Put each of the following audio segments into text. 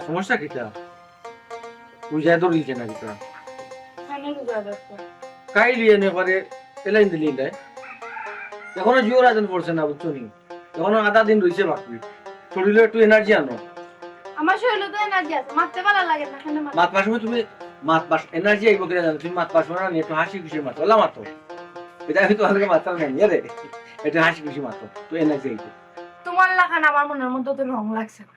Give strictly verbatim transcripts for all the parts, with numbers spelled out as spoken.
সমস্যা কিতা? রোজা ধরিলিছে না কিতা? কাইল ইয়ে নে পারে, এলাইন দিলি নাই। এখনো জোহর আজান পড়ছে না, বুঝছো নি? এখনো আধা দিন রইছে বাকি। শরীলো একটু এনার্জি আনো। আমার শরীলো তো এনার্জি আছে, মাততে ভালা লাগে না, কেনে মাত? মাতবার সময় তুমি, মাতবার এনার্জি আইবো কিনা জানো? তুমি মাতবার সময় না, একটু হাসি খুশি মাতো, ওলা মাতো। ইটা আমি তোমার লগে মাততাম না, ইয়ে রে। একটু হাসি খুশি মাতো, তো এনার্জি আইবো। তোমার লাখান আমার মনর মধ্যে তো রং লাগছে না।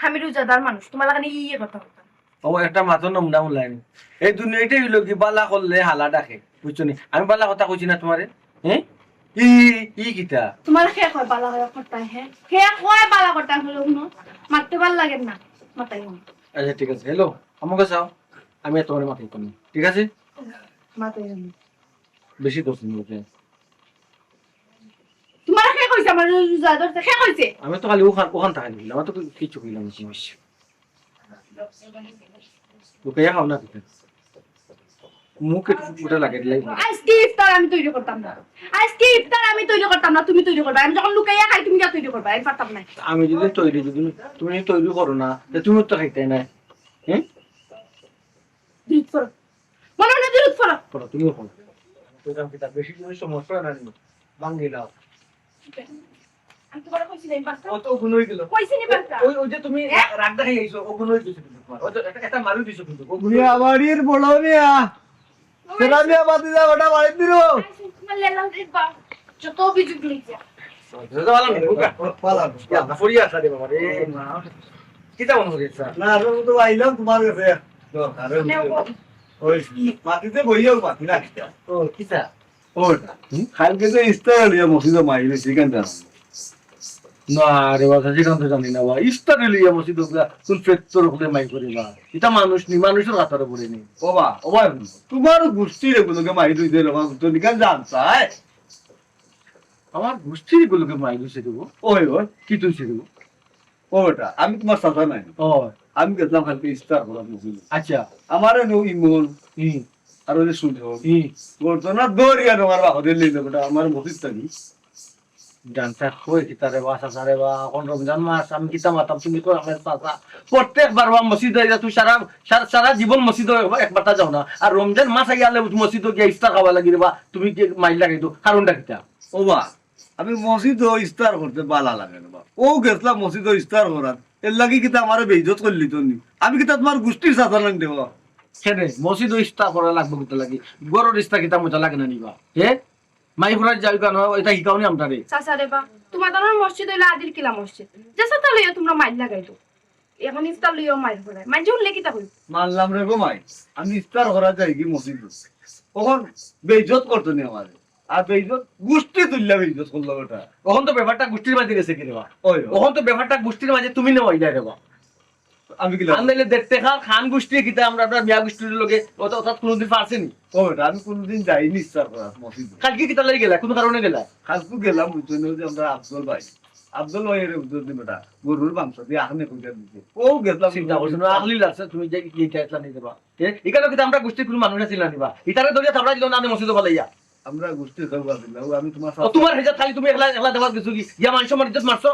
আমি রোজাদার মানুষ, তোমার লাখান ইয়ে কথা বলতাম। ও, একটা মাতর নমুনা উলাইনি। এই দুনিয়াটাই অইলো কি, বালা করলে হালা ডাকে, বুঝছো নি? আমি বালা কথা কইছি না তোমারে? হ্যাঁ? ই, ই কিতা? তোমার কে কয় বালা হয়ে করতায়, হ্যাঁ? কে কয় বালা করতায় হলো হুনো? মাততে ভালা লাগে না, মাতাই হুনো। আচ্ছা, ঠিক আছে। হ্যালো, আমাকে চাও, আমি আর তোমারে মাতাই করবো, ঠিক আছে? মাতাই হুনো। বেশি করছি না, ওকে। তোমার কে কইছে আমার রোজা ধরতে? কে কইছে? আমি তো খালি ওখান, ওখান থাকাই দিলাম, আমি তো কিছু কইলাম না। লুকাইয়া খাও না কিতা? মুখ একটু ফুটে লাগে, দিলাই ভালো। আজকে ইফতার আমি তৈরি করতাম না। আজকে ইফতার আমি তৈরি করতাম না, তুমি তৈরি করবা। আমি যখন লুকাইয়া খাই, তুমি কিয়া তৈরি করবা? আমি পারতাম না। আমি যদি তৈরি, যদি তুমি তৈরি করো না, তে তুমি তো খাইতে না। হ্যাঁ? দুরুদ পড়ো। মনে মনে দুরুদ পড়ো। পড়ো, তুমিও পড়ো। তো জান কিতা, বেশি যদি সমস্যা না নি, ভাঙ্গি দাও। আমি তোমারে কইছি না, এই বাচ্চা। অত গুণ হয়ে গেল। কইছি নি বাচ্চা? ওই, ওই যে তুমি হ্যাঁ? রাগ দেখাই আইছো, ও গুণ হয়ে গেছে কিন্তু তোমার। ও তো এটা, এটা মারু দিছো কিন্তু, ও গুণ হয়ে গেছে। মিয়া বাড়ির বড় মিয়া। সেরা মিয়া বাতি যা ওটা বাড়ির দিল। তোমার লেলাম দেখবা, যত অভিযোগ লইছে। যত ভালো নেই, বুকা। পালা, ইয়া, পালা। ফরিয়া আসা রে বাবা রে। না। কিতা মনে করিস, স্যার? না, আমি তো আইলাম তোমার কাছে। দরকারে নেও। ওই, মাটিতে বইয়াও মাটি না, কিতা? ও, কিতা? ওটা। হুম? কালকে যে ইস্তার আলিয়া মসজিদে মাইরে, সেখান জানো? না রে বাবা, সেখান তো জানি না বা। ইস্তার আলিয়া মসজিদে ওগুলা কোন পেত্তর ওগুলো মাই করে বা। এটা মানুষ নি, মানুষের কাতারে পড়ে নি। ও বা, ও বা, তোমার গোষ্ঠীর এগুলোকে মাই দুই দিন বাবা, তো নিকাল জানতায়। আমার গোষ্ঠীর এগুলোকে মাই দুইছে দেবো। ওই, ওই। কি তুইছে দেবো? ও বেটা, আমি তোমার চাচা নাই। ও। আমি গেছিলাম কালকে ইস্তার করার মসজিদে। আচ্ছা। আমার এনে ইমন, হুম। আর ওই যে সুজন, হুম। ঘটনা দৌড়িয়া তোমার বাপদের লইল বেটা, আমার মসজিদ থাকি। জানতা কই কিতা রে বা, চাচা রে বা, এখন রমজান মাস, আমি কিতা মাতাম, তুমি কই আমার চাচা। প্রত্যেকবার বা মসজিদ হয়ে যা, তুই সারা, সারা, সারা জীবন মসজিদ একবারটা যাও না। আর রমজান মাস আগে আলে মসজিদ গিয়া ইফতার খাওয়া লাগি রে বা, তুমি কি মাইল লাগাই তো, কারণটা কিতা? ও বা, আমি মসজিদো ইস্তার করতে বালা লাগে না বা। ও গেছলা মসজিদো ইস্তার করার, এর লাগি কিতা আমারে বেইজ্জত করলি তো নি? আমি কিতা তোমার গোষ্ঠীর চাচা নানি দেবা? কেনে? মসজিদো ইস্তার করা লাগবো কিতা লাগি? ঘরর ইস্তার কিতা মজা লাগে না নি বা? হে? মাই ফুরার যাই কেন? এটা হিকাও নি আমরারে। চাচা রে বা, তোমার তো মসজিদ হইলো আদিল কিলা মসজিদ। যে চাচা লইয়া তোমরা মাইল লাগাইলো। এখন ইফতার লইয়াও মাইর পড়ে। মাইনষে উঠলে কিতা কইব? মানলাম রে গো মাই, আমি ইফতার করা যাই কি মসজিদ? তখন বেইজ্জত করতো নি আমারে। আর বেইজ্জত, গোষ্ঠী তুললা বেইজ্জত করলো বেটা। তখন তো ব্যাপারটা গোষ্ঠীর মাঝে গেছে কি রে বা? ওই, ওই। তখন তো ব্যাপারটা গোষ্ঠীর মাঝে তুমি নেওয়াই যায় রে বা। আমি কি আর নাইলে দেখতে খার খান গোষ্ঠী কিতা আমরা, আমরা মিয়া গোষ্ঠীর লগে অত, অত কোনোদিন পারছে নি? ও বেটা, আমি কোনোদিন যাইনি ইফতার করা মসজিদে। কালকে কিতা লাগি গেলা? কোন কারণে গেলা? কালকে গেলাম, বুঝছো নি, ওই যে আমরা আফজল ভাই। আফজল ভাই এর বুঝছো নি বেটা, গরুর মাংস দিয়া আখনে কইরা দিছে। ও গেছলাম চিন্তা করছো না, আখলি লাগছে, তুমি যে, যে ইটা ইসলাম নিতে পারো। এ, এখানে কিন্তু আমরা গোষ্ঠীর কোনো মানুষ আছি না নিবা। ইতারে ধরিয়া থাবড়া দিল না, আনে মসজিদে ফালাইয়া। আমরা গোষ্ঠীর কেউ আছি না, ও আমি তোমার ও, তোমার হেজাত খালি তুমি একলা, একলা দেওয়ার কিছু কি? ইয়া মানুষ আমার ইজ্জত মারছো?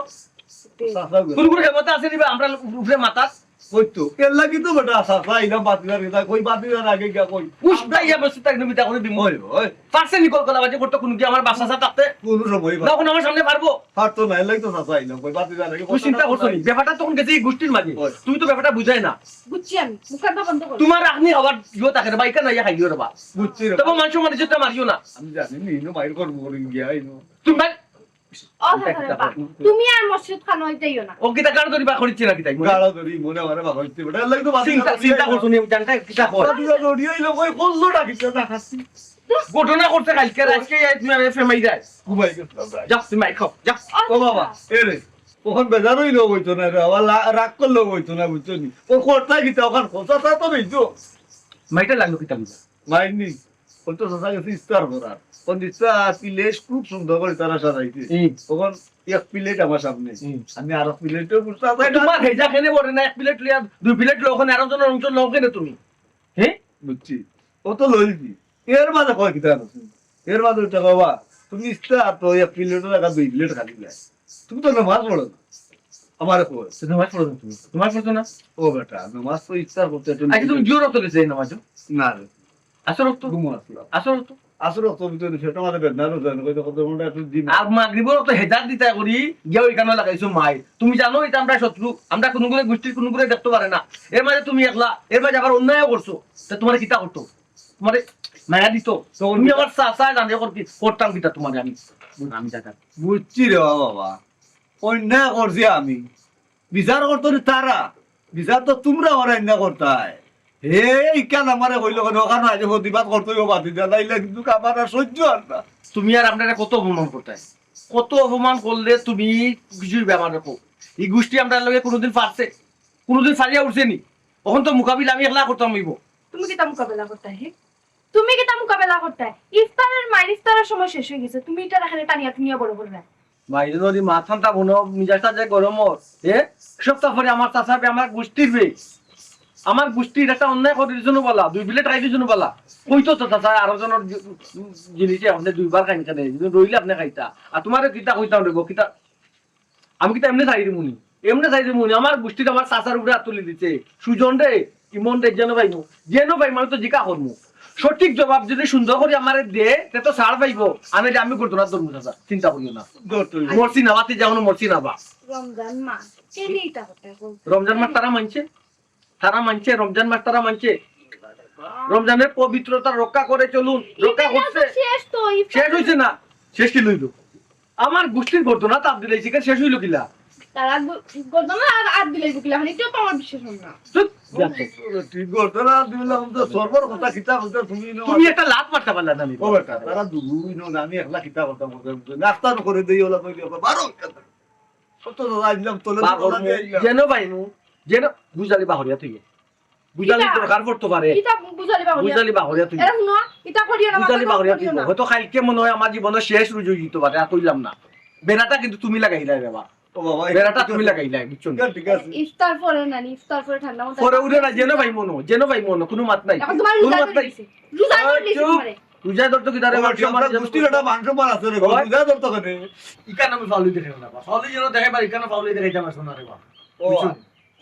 চাচা গো। কোনো কোনো ক্ষমতা আছে নিবা, আমরা উপরে মাথার? ওই তো, এর লাগি তো বেটা চাচা, ইলা বাতিদার কথা, কই বাতিদার আগে গিয়া কই। উস্তা ইয়া বসে তাই নবী তা করে দিমু। ওই, ওই। পারছে নি কল কলা বাজে করতে কোনো কি আমার বাসা সা থাকতে? কোনো সময় না, এখন আমার সামনে পারবো? পারতো না, এর লাগি তো চাচা আইলাম, কই বাতিদার আগে তুই চিন্তা করছো নি? ব্যাপারটা তখন গেছে এই গোষ্ঠীর মাঝে। ওই। তুই তো ব্যাপারটা বুঝায় না। বুঝছি আমি, মুখটা বন্ধ করো। তোমার রাখনি হবার ইয়ে থাকে রে বা, ইকা না ইয়া খাইও রে বা। বুঝছি রে তবে বা। মানুষ মানে যেটা মারিও না। আমি জানি নি, ইনো মাইর করবো করে গিয়া, ইনো। তুমি ভাই ও চাচা রে বা, তুমি আর মসজিদ খানো যাইও না। ও কিতা গাড় ধরি বা করিচ্ছে না কিতা? গাড় ধরি মনে আমারে বাবা হইতে বেটা, এর লাগি তো বাতিদার চিন্তা, চিন্তা করছো নি, জানতায় কিতা কয়? বাতিদার ধরি আইলো, কই করলো না কিতা না খাচ্ছি। ঘটনা করতে কালকে, আজকে এই তুমি আমি ফেমাই যায়। ঘুমাই গেছিলাম ভাই। যা, তুমি মাই খাও, যা। ও বাবা, এ রে, তখন বেজার হইলেও হইতো না রে, আবার লা-, রাগ করলেও হইতো না, বুঝছো নি? ও করতে কিতা, ওখান খোঁচা তা তো নেই তো। মাইটা লাগলো কিতা বুঝা? মাইনি, ও তো চাচা গেছে ইফতার করার। ও নিচা প্লেট খুব সুন্দর করে তারা সাজাইছে। হুম। তখন এক প্লেট আমার সামনে। হুম। আমি আরো প্লেটও বুঝতে তোমার হেজা খেলে পড়ে না, এক প্লেট লইয়া দুই প্লেট লও, ওখানে আরো জনের অংশ লও কেনে তুমি? হ্যাঁ? বুঝছি। ও তো লইছি। এর মাঝে কয় কিতা জানো? এর মাঝে উঠে বাবা, তুমি ইফতার তো এক প্লেটর জায়গা দুই প্লেট খালি যায়। তুমি তো নামাজ পড়ো না। আমারে কই? তো নামাজ পড়ো না তুমি, নামাজ পড়ছো না? ও বেটা, নামাজ তো ইফতার করতে একটু আচ্ছা, তুমি জোর অত গেছে এই নামাজও? না রে, আসর অক্ত? ঘুমো আসলাম। আসর অক্ত? আসর অক্ত ভিতরে পেটো মাঝে বেদনা রোজা নয়, কইতে কত ঘন্টা একটু দিন। আর মাগরিবর তো হেজার দিতা করি, গিয়া ওইখানে লাগাইছো মাই। তুমি জানো এটা আমরা শত্রু, আমরা কোনো করে গোষ্ঠীর কোনো করে দেখতে পারে না। এর মাঝে তুমি একলা, এর মাঝে আবার অন্যায় করছো, তা তোমার কিতা করতো? তোমারে মায়া দিত? তুমি আমার চাচা জানে করতাম কিতা তোমারে আমি? আমি জানি। বুঝছি রে বাবা, অন্যায় করছি আমি, বিচার করতো নি তারা, বিচার তো তোমরা ওরা অন্যায় করতায়। হে ইকান আমারে কইলো কেন, ওখানে আজ প্রতিবাদ করতে হইব বাতি দেয়, নাইলে কিন্তু আমার আর সহ্য আর না। তুমি আর আপনারা কত অপমান করতায়, কত অপমান করলে তুমি কিছুই ব্যাপার রাখো। এই গোষ্ঠী আমরা লগে কোনোদিন পারছে, কোনোদিন পারিয়া উঠছে নি। এখন তো মোকাবিলা আমি একলা করতাম হইব। তুমি কিতা মোকাবেলা করতায় হে? তুমি কিতা মোকাবেলা করতায়? ইফতারের মাইর ইফতারের সময় শেষ হয়ে গেছে, তুমি এটা এখানে টানিয়া টুনিয়া বড় করবে। মাইরে যদি মাথানটা বনো, মিজাজটা যে গরম ওর, এ সপ্তাহ পরে আমার চাচা বে আমার গোষ্ঠীর বে, আমার গোষ্ঠীর একটা অন্যায় করে দিছুন বলা, দুই বিলে টাই দিছুন বলা। কইতো তো চাচা আরো জনের জি-, জিনিসে আপনি দুইবার খাইন কেন, যদি রইলে আপনি খাইতা। আর তোমারে কিতা কইতাম রে গো, কিতা আমি কিতা এমনি চাই দিমুনি, এমনি চাই দিমুনি। আমার গোষ্ঠীর আমার চাচার উপরে হাত তুলি দিছে। সুজন রে, ইমন রে, যেন ভাই মু, যেন ভাই মানে তো জিকা করমু। সঠিক জবাব যদি সুন্দর করে আমারে দে, তে তো ছাড় পাইব। আমি যে আমি করতো না ধর্ম চাচা, চিন্তা করিও না। মরছি না বাতি যাও না, মরছি না বা। রমজান মাস, কে নিয়ে এটা করতে এখন? রমজান মাস তারা মানছে, তারা মানছে, রমজান মাস তারা মানছে। রমজানের পবিত্রতা রক্ষা করে চলুন, রক্ষা ইফতার করছে। তো শেষ তো, ইফতার শেষ হইছে না, শেষ কি লইল? আমার গোষ্ঠীর ঘটনা তার দিলে শিকার শেষ হইল কিলা? তারা গ-, গর্দমে আর, আর দিলে বুকলে, মানে, এটাও তো আমার বিশ্বাস হয় না। চুপ, যা তো। ঠিক করতে না দিলাম তো সর্বর কথা কিতা বলতে তুমি না। তুমি একটা লাত মারতে পারলা না নি? ও বেটা, তারা দুই নন, আমি একলা কিতা করতাম বলতে, নাস্তা না করে দেই ওলা কইলে বারো। কত তো আইলাম তোলে বাহর মু, যেন ভাই মু, যেন বুঝালি বাহরিয়া তুই। বুঝালি দরকার পড়তো পারে। কিতা বুঝালি বাহরিয়া? বুঝালি বাহরিয়া তুই। এরা হুনো, কিতা করিও না, বুঝালি মাথা বাহরিয়া করিও তুই। না। হয়তো কালকে মনে হয় আমার জীবনের শেষ রুজু দিতে পারে, আর কইলাম না। বেড়াটা কিন্তু তুমি লাগাইলাই রে বা। ও বাবা, বেড়াটা তুমি লাগাইলাই, বুঝছো না? ঠিক আছে। ইফতার পরে না নি, ইফতার পরে ঠান্ডা মাথা। পরে উঠে না, যেন ভাই মনো, যেন ভাই মনো, কোনো মাত নাই। এখন তোমার কোনো রোজা মাত ধরে নাই। দিছে। রোজা ধরে দিছে চুপ। তোমারে। রোজা ধরতো কি দাঁড়ে ও, মান সম্মান আপনার যেন গোষ্ঠীর একটা মান সম্মান আছে রে, ওই। রোজা ধরতো কেন? ইকান আমি ফাউলি দেখে না বা। ফাউলি যেন দেখে পারি, ইকান ফাউলি দেখে যাবে শোনা রে বা। ও, বুঝছো?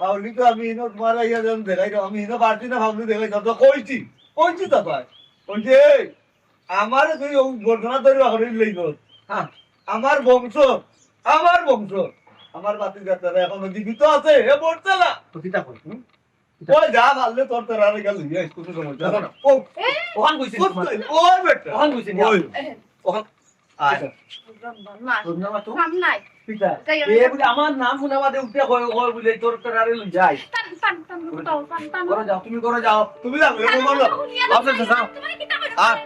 ফাউলি তো আমি ইনো তোমার ইয়া যেন দেখাই দাও, আমি ইনো পারছি না ফাউলি দেখাই দাও, তো কইছি, কইছি তো ভাই। কইছি, এই, আমারে তুই ও ঘটনা ধরে বাহরে লই গো। হ্যাঁ, আমার বংশ, আমার বংশ, আমার বাতি যাত্রা এখনো জীবিত আছে, এ মরছে না। তো কিতা কই? হুম? ওই যা পারলে তোর তেরারে গেল, ইয়া, কোনো সমস্যা না। ও, ওখান কইছি ও, তোমার। ওই বেটা। ওখান কইছি না। ওই, ওখান আয়। না তো। নাম নাই। পিতা। তাই এ বুলে আমার নাম শোনা বাদে উঠে কয়, কয় বুলে তোর তেরারে লই যাই। টান, টান, টান, উঠাও, টান, টান। করো যাও, তুমি করো যাও। তুমি যাও, এরকম বলো। টান, টান, আচ্ছা, আচ্ছা, যাও। তোমার কিতা করে? আর,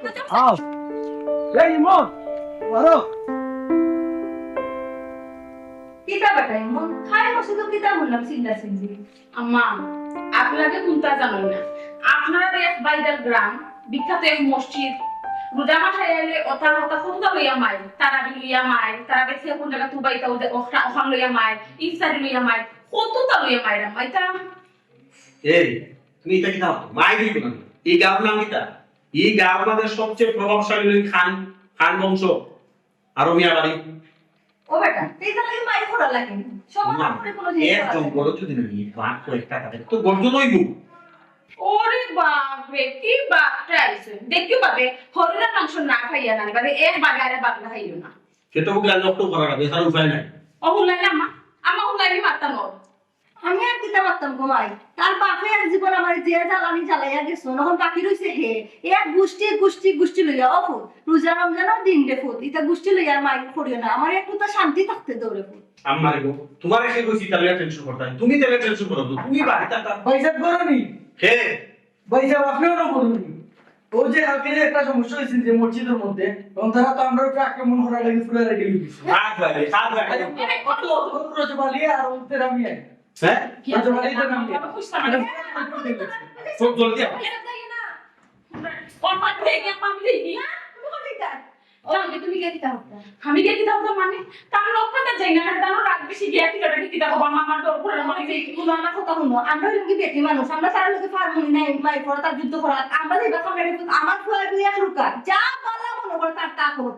আও। এই ইমন, মারো। কিতা বেটা ইমন? খাই বসে তো কিতা বললাম চিল্লা চিল্লি। আম্মা, আপনারা কুনতা জানইন না। আপনারার এক বাইদার গ্রাম, বিখ্যাত এক মসজিদ, রোজা মাস আইলে ওটা ওটা কততা লইয়া মাই, তারাবি লইয়া মাই, তারাবি থেকে কোন জায়গা তুবাইতা ওখান লইয়া মাই, ইফতারি লইয়া মাই, কততা লইয়া মাই রে মাই তা। এই, তুমি ইটা কিতা মাই দিল না? এই গাঁওর নাম কিতা? এই গাঁওর মাঝে সবচেয়ে প্রভাবশালী হইল খান, খান বংশ। আরো মিয়া বাড়ি। ও বেটা, তুই তাহলে মাই করা লাগে। সবার উপরে কোনো জিনিস করা একজন লাগে। বড় যদি না নিয়ে বাদ কয়েকটা তাদের তো গর্জন হইব। ওরে বাপ রে, কি বাপটা আইছে। দেখি বাবে, হরিণের মাংস না খাইয়া না, বাবে এক বাগে আরে বাগনা খাইও না। সে তো বুকলে লক্ষ্য করা যাবে, তার উপায় নাই। ও হুলাই না মা, আমা হুলাই মারতা নর। আমি আর কিতা মারতাম গো মাই? তার বাপে এক জীবন আমার যে জ্বালানি জ্বালাইয়া গেছে, এখন বাকি রইছে হে। এক গুষ্টি, গুষ্টি, গুষ্টি লইয়া অফুর। রোজা রমজানর দিন রে ফুত, ইতা গুষ্টি লইয়া আর মাই করিও না। আমার একটু তো শান্তি থাকতে দৌড়ে ফুত। আম্মারে গো, তোমার এসে কইছি তাহলে টেনশন করতে হয়। তুমি তাহলে টেনশন করো তো, তুমি বাড়ি থাকতা। ভাইসাব করো নি? হে, ভাইসাব আপনিও না করুন নি? ও যে কালকে যে একটা সমস্যা হয়েছিল যে মসজিদের মধ্যে, এবং তারা তো আমরা উপরে আক্রমণ করার লাগি পুরো রেডি হয়ে গেছে। হাত লাগে, হাত লাগে। কত রজব আলী আর ওদের আমি এক। হ্যাঁ? রজব আলী তো নাম দিয়ে। খুব জলদি আও। ওর মা থেকে আমি দেখি। ও, আমি তুমি গিয়া কিতা করতা? আমি গিয়া কিতা করতাম মানে? তার লোক কথা যাই না, তার রাগ বেশি গিয়া কিতা কিতা করবা, আমার ডর করে, আমার যে কোনো আমার কথা শুনো, আমরা হইলাম কি বেটি মানুষ, আমরা তার লোকে পারমু নি নাই, মাই পড়া, তার যুদ্ধ করা, আমরা যে ব্যাপার করে, আমার ফুয়া দুই এক রুকা, যা পারলাম মনে তার তা করো,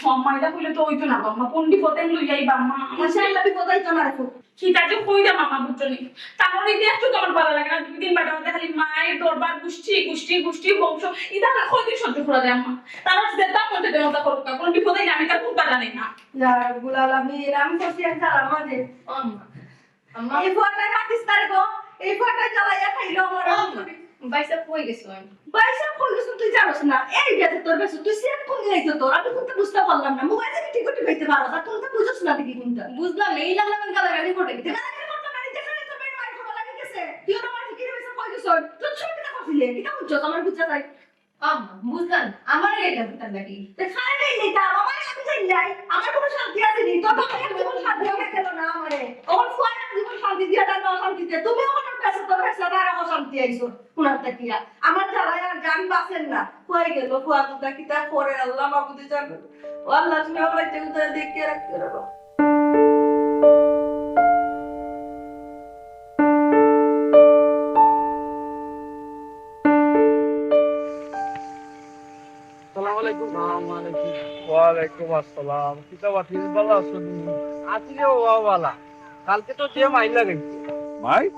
ও আম্মা, ইলা কইলে তো অইতো না গো আম্মা, কোন বিপদে লইয়া আইবা আম্মা? আমার ইনশাআল্লাহ বিপদ অইতো না রে পুত। কিতা যে কইরাম আম্মা, বুঝছো নি? তার ইতিহাস তো আমার ভালা লাগে না, দুই দিন বাদে বাদে খালি মায়ের দরবার, গুষ্টি, গুষ্টি, গুষ্টি, বংশ, ইতা আর কয়দিন সহ্য করা যায় আম্মা? তার যেটা মন চায় তেমনটা করুক, কোন বিপদে না, আমি তার কোন বাধা নেই না। ইয়া রব্বুল আলামিন, আমি তো সিয়ান সারা মাঝে। ও আম্মা, আম্মা। এই ফুয়াটায় মাতিস না রে গো, এই ফুয়াটায় জ্বালাইয়া খাইলো আমার। ও আম্মা, ভাইসাব কই গেছইন? ভাইসাব কই গেছইন তুই জানোস না? এই গেছে তোর বেশি, তুই সিয়ান কোন দিন আইতো তোর? আমি কোনটা বুঝতে পারলাম না। মোবাইল থেকে টিকো টিকাইতে পারো, আর কোনটা বুঝোস না দেখি কোনটা। বুঝলাম, এই লাগলাম আমি গালাগালি করে। গালাগালি করতে পারি, যেখানে তোর ভাই মার খাওয়া লাগে গেছে। তুই ওর আমার ফিকিরে বেশি কই গেছইন? তোর সঙ্গে কিতা করছিলে? কিতা বুঝছস? আমার বুঝা চাই। আম্মা, বুঝলাম না। আমারে গাইলা কিতার লাগি? তে খাই নাই নি তা, আমার আমি যাই নাই। আমার কোনো শান্তি আছে নি। তোর বাবা একটু কোনো শান্তি হয়ে গেল না আমারে। ওর ফুয়ার জীবন শান্তি দিয়া তার না শান্তি দিয়া। তুমি ওখানে পেছো, তোর পেছো, তার আমার শান্তি আইছো। কোনার তাকিয়া। আমার জ্বালায় আর জান বাঁচেন না। কই গেল ফুয়া, কোথা কিতা করে আল্লাহ মাবুদে জানে। ও আল্লাহ, তুমি আমার বাচ্চা কোথায় দেখিয়ে রাখতে পারো। আসসালামু আলাইকুম। আসসালামু আলাইকুম। ওয়ালাইকুম আসসালাম। কিতা বাতিল, ভালা আছো নি? আছি রে বাবা, ভালা। কালকে তো যে মাইর লাগাইছে। মাইর?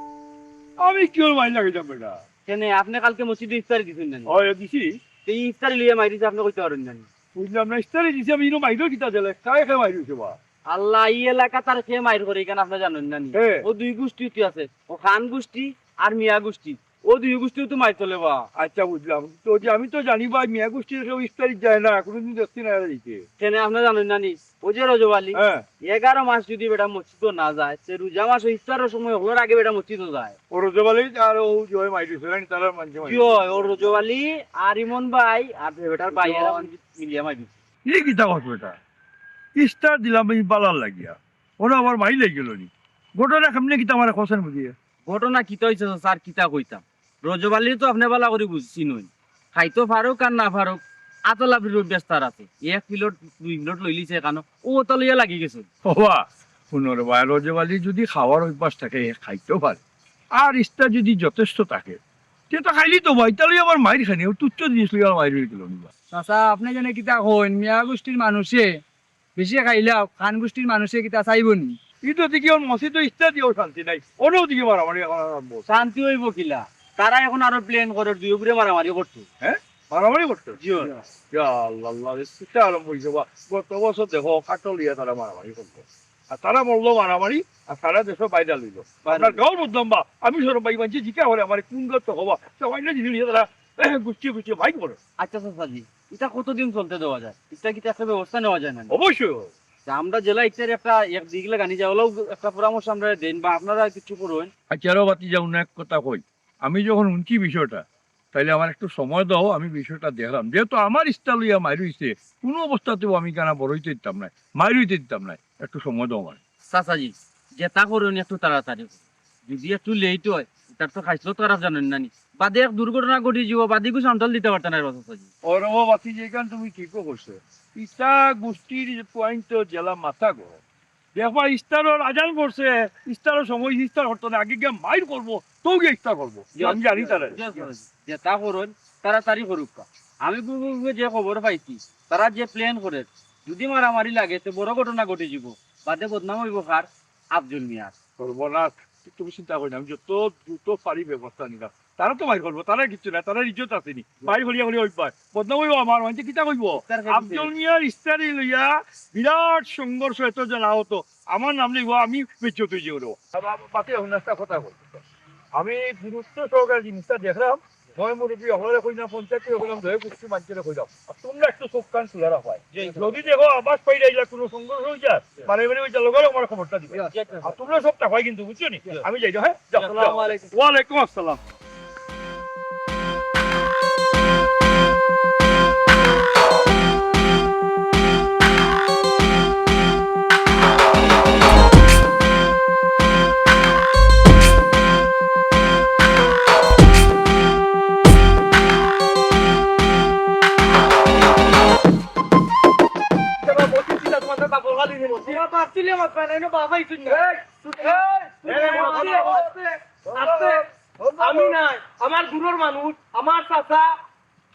আমি কিওর মাইর লাগাইতাম বেটা? কেনে, আপনে কালকে মসজিদে ইফতারি দিছইন না নি? অয়, দিছি। তে ই ইফতারি লইয়া মাইর অইছে, আপনে কইতা পারইন না নি? বুঝলাম না, ইফতারি দিছি আমি, ইনো মাইরর কিতা দিলে? কায় কায় মাইর অইছে বা? আল্লাহ, ই এলাকাত আর কে মাইর করে, ইখান আপনে জানইন না নি? হে। ও দুই গুষ্টি উঠি আছে, ও খান গুষ্টি আর মিয়া গুষ্টি। ও দুই গুষ্টিও তো মাইর চলে বা। আচ্ছা, বুঝলাম। তো যে আমি তো জানি বা, মিয়া গুষ্টির কেউ ইফতারি যায় না, কোনোদিন দেখছি না এরা দিতে। কেনে আপনে জানইন না নি? ও যে রজব আলী, হ্যাঁ। এগারো মাস যদি বেটা মসজিদো না যায়, তে রোজা মাসো ইফতারর সময় হকলর আগে বেটা মসজিদো যায়। ও রজব আলী আর ও যে মাইর অইছে, তারা মানছে মাইর। জি অয়, ও রজব আলী আর ইমন ভাই আর বেটার ভাই, এরা মিলিয়া মাইর অইছে। ই কিতা কথা বেটা? ইফতার দিলাম এই বালার লাগিয়া, ওরা আবার মাইর লাগি গেল নি। ঘটনা কেমনে কিতা আমারে কছেন বুঝিয়ে? ঘটনা কিতা অইছে স্যার, কিতা কইতাম? রজব আলীরে তো আপনে ভালা করি বুঝছইন, খাইতো পারুক আর না পারুক, আতলাফির অভ্যাস তার আছে। এক প্লেট, দুই প্লেট লইলিছে এখানো, ও ওটা লইয়া লাগি গেছে। ওবা, হুনো রে ভাই, রজব আলী যদি খাওয়ার অভ্যাস থাকে, হে খাইতেও পারে। আর ইফতার যদি যথেষ্ট থাকে, তে তো খাইলি তো ভাই, তাহলে আবার মাইর খানি, ও তুচ্ছ জিনিস লইয়া মাইর অই গেল নি বা। চাচা, আপনে যেন কিতা কইন, মিয়া গুষ্টির মানুষে বেশি খাইলাও খান গুষ্টির মানুষে কিতা চাইবো নি? ইতো দেখি ওর মসজিদো ইফতার দিয়াও শান্তি নাই, ওরাও দেখি মারামারি এখন আরম্ভ। শান্তি অইবো কিলা? তারা এখন আরো plan করের, দুইও গুরে মারামারি করতো। হ্যাঁ, মারামারি করতো? জি অয়। ইয়া আল্লাহ, আল্লাহ রে, কিতা আরম্ভ অইছে বা? গত বছর দেখো, কাটল লইয়া তারা মারামারি করলো, আর তারা মরলো মারামারি, আর তারা দেশো বাইরে লইলো। বাইরে আপনার লইলো। গাঁওর বদনাম বা, আমি সরব ভাই মানছি, জিকা করে আমার কোন গাঁওর তো হবা, তো বাইরে জিনিস নিয়ে তারা গুষ্টি গুষ্টি ভাই করে। আচ্ছা চাচাজি, ইটা কতদিন চলতে দেওয়া যায়? ইটা কিতা একটা ব্যবস্থা নেওয়া যায় না? অবশ্যই। তে আমরা জেলা ইটার একটা এক দিক লাগানি যায়, ওলাও একটা পরামর্শ আমরারে দেইন বা আপনারা কিছু করইন। আচ্ছা, আরো বাতি যাও না, এক কথা কই, আমি যখন হুনছি বিষয়টা, তাইলে আমার একটু সময় দাও, আমি বিষয়টা দেখরাম। যেহেতু আমার ইফতার লইয়া মাইর অইছে, কোনো অবস্থাতেও আমি কেনে বড় অইতে দিতাম নায়, মাইর অইতে দিতাম নায়, একটু সময় দাও আমার। চাচাজি, যেটা করইন একটু তাড়াতাড়ি করইন। যদি একটু late অয়, ইটার তো খাইছলত খারাপ জানইন না নি। বাদে এক দুর্ঘটনা ঘটি যিবো, বাদে কিছু সান্ত্বনা দিতা পারতা নায় রে চাচাজি। ও রে বাবা, বাতি যেখান তুমি ঠিকও করছো। ইটা গুষ্টির যে point তো জেলা মাথা গরম। দেখবা, ইফতারর আজান পড়ছে, ইফতারর সময় ইফতার করতো না, আগে গিয়া মাইর করবো, তো গিয়া ইফতার করবো। জি, আমি জানি তারা। জি, জি, জি। যেটা করইন, তাড়াতাড়ি করউক্কা। আমি গুগু গুগু যে খবর পাইছি, তারা যে plan করের, যদি মারামারি লাগে, তে বড় ঘটনা ঘটি যিবো। বাদে বদনাম অইবো কার? আফজল মিয়ার। সর্বনাশ, তুমি চিন্তা করিও না, আমি যত দ্রুত পারি ব্যবস্থা নিরাম। তারা তো মাইর করবো, তারা কিচ্ছু না, তারার ইজ্জত আছে নি। মাইর করিয়া করিয়া অভ্যাস। বদনাম অইবো আমার, মানষে কিতা কইবো? ইফতার খাইতে আফজল মিয়ার ইফতারি লইয়া বিরাট সংঘর্ষ, এত জন আহত। আমার নাম লইবো, আমি বেইজ্জত অই যাইমু। বাবা, বাকি এখন একটা কথা বলতে চাই। আমি গুরুত্ব সহকারে জিনিসটা দেখলাম, ময় মুরব্বি অকলরে কইলাম, পঞ্চায়েত অকলরে কইলাম, দয়া গুষ্টি মানষরে কইলাম। আর তোমরা একটু চোখ কান খুলা রাখবায়। জি, জি। যদি দেখো আভাস পাইরায় ইলা কোনো সংঘর্ষ অই যায়, জি। বারে বারে ওই যে লগে লগে আমার খবরটা দিবায়। জি, জি। আর তোমরা সব থাকবায় কিন্তু, বুঝছো নি? জি। আমি যাই, হ্যাঁ? যাও, আসসালামু যাও। আলাইকুম। ওয়ালাইকুম আসসালাম। আমি নাই, আমার দূরর মানুষ, আমার চাচা,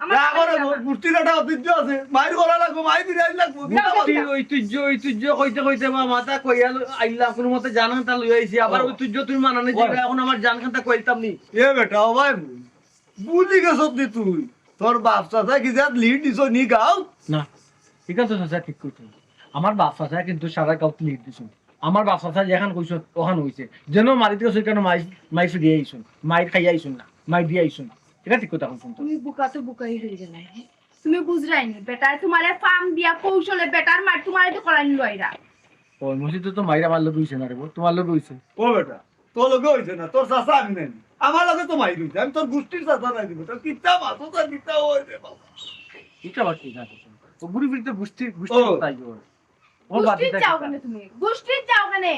আমার না, আমার সমস্যা না। গোষ্ঠীর একটা ঐতিহ্য আছে, মাইর করা লাগবো, মাইর ফিরাই লাগবো, কিতা গোষ্ঠীর মাথা? ঐতিহ্য, ঐতিহ্য কইতে কইতে বা মাথা কইয়া ল-, আইলা, কোনো মতে জানান তা লইয়া আইছি, আবার ও। ঐতিহ্য তুমি মানানি ও। যাইবা, এখন আমার জান খান্তা কইতাম নি। এ বেটা, ও ভাই, ভুলি গেছত নি তুই? তোর বাপ চাচা কি যে লিড দিছো নি গাঁও? না, ঠিক আছে চাচা, ঠিক কইছো। আমার বাপ চাচা কিন্তু সারা গাঁওত লিড দিছইন। আমার বাপ চাচা যেখান কইছইন, ওখান অইছে। যেন মারিত গেছইন কেন মাই, মাই ফিরিয়া আইছইন, মাই খাইয়া আইছইন না, মাই দিয়া আইছইন না। এটা ঠিক কথা কইছইন তো। তুমি বুকা তো বুকাই হয়ে গেলায়, হ্যাঁ? তুমি বুঝরায় নি, বেটায় তোমারে ফাম দিয়া কৌশলে বেটার মার তোমারে তো করাই নিল এরা। ওই মসজিদে তো মাইর আমার লগে অইছে না রে বউ, তোমার লগে অইছে। ও বেটা, তোর লগে অইছে না, তোর চাচা আমি নাই। আমার লগে তো মাইর অইছে, আমি তোর গোষ্ঠীর চাচা নাই দিব। তোর কিতা মাথা, তোর কিতা ওই রে বাবা। এটা আবার ঠিক আছে। ও ঘুরে ফিরতে গোষ্ঠীর, গোষ্ঠীর ও। তাই ওর। ও বাদ গোষ্ঠীর দিতে চাও কিতা? কেনে তুমি? গোষ্ঠীর চাও কেনে?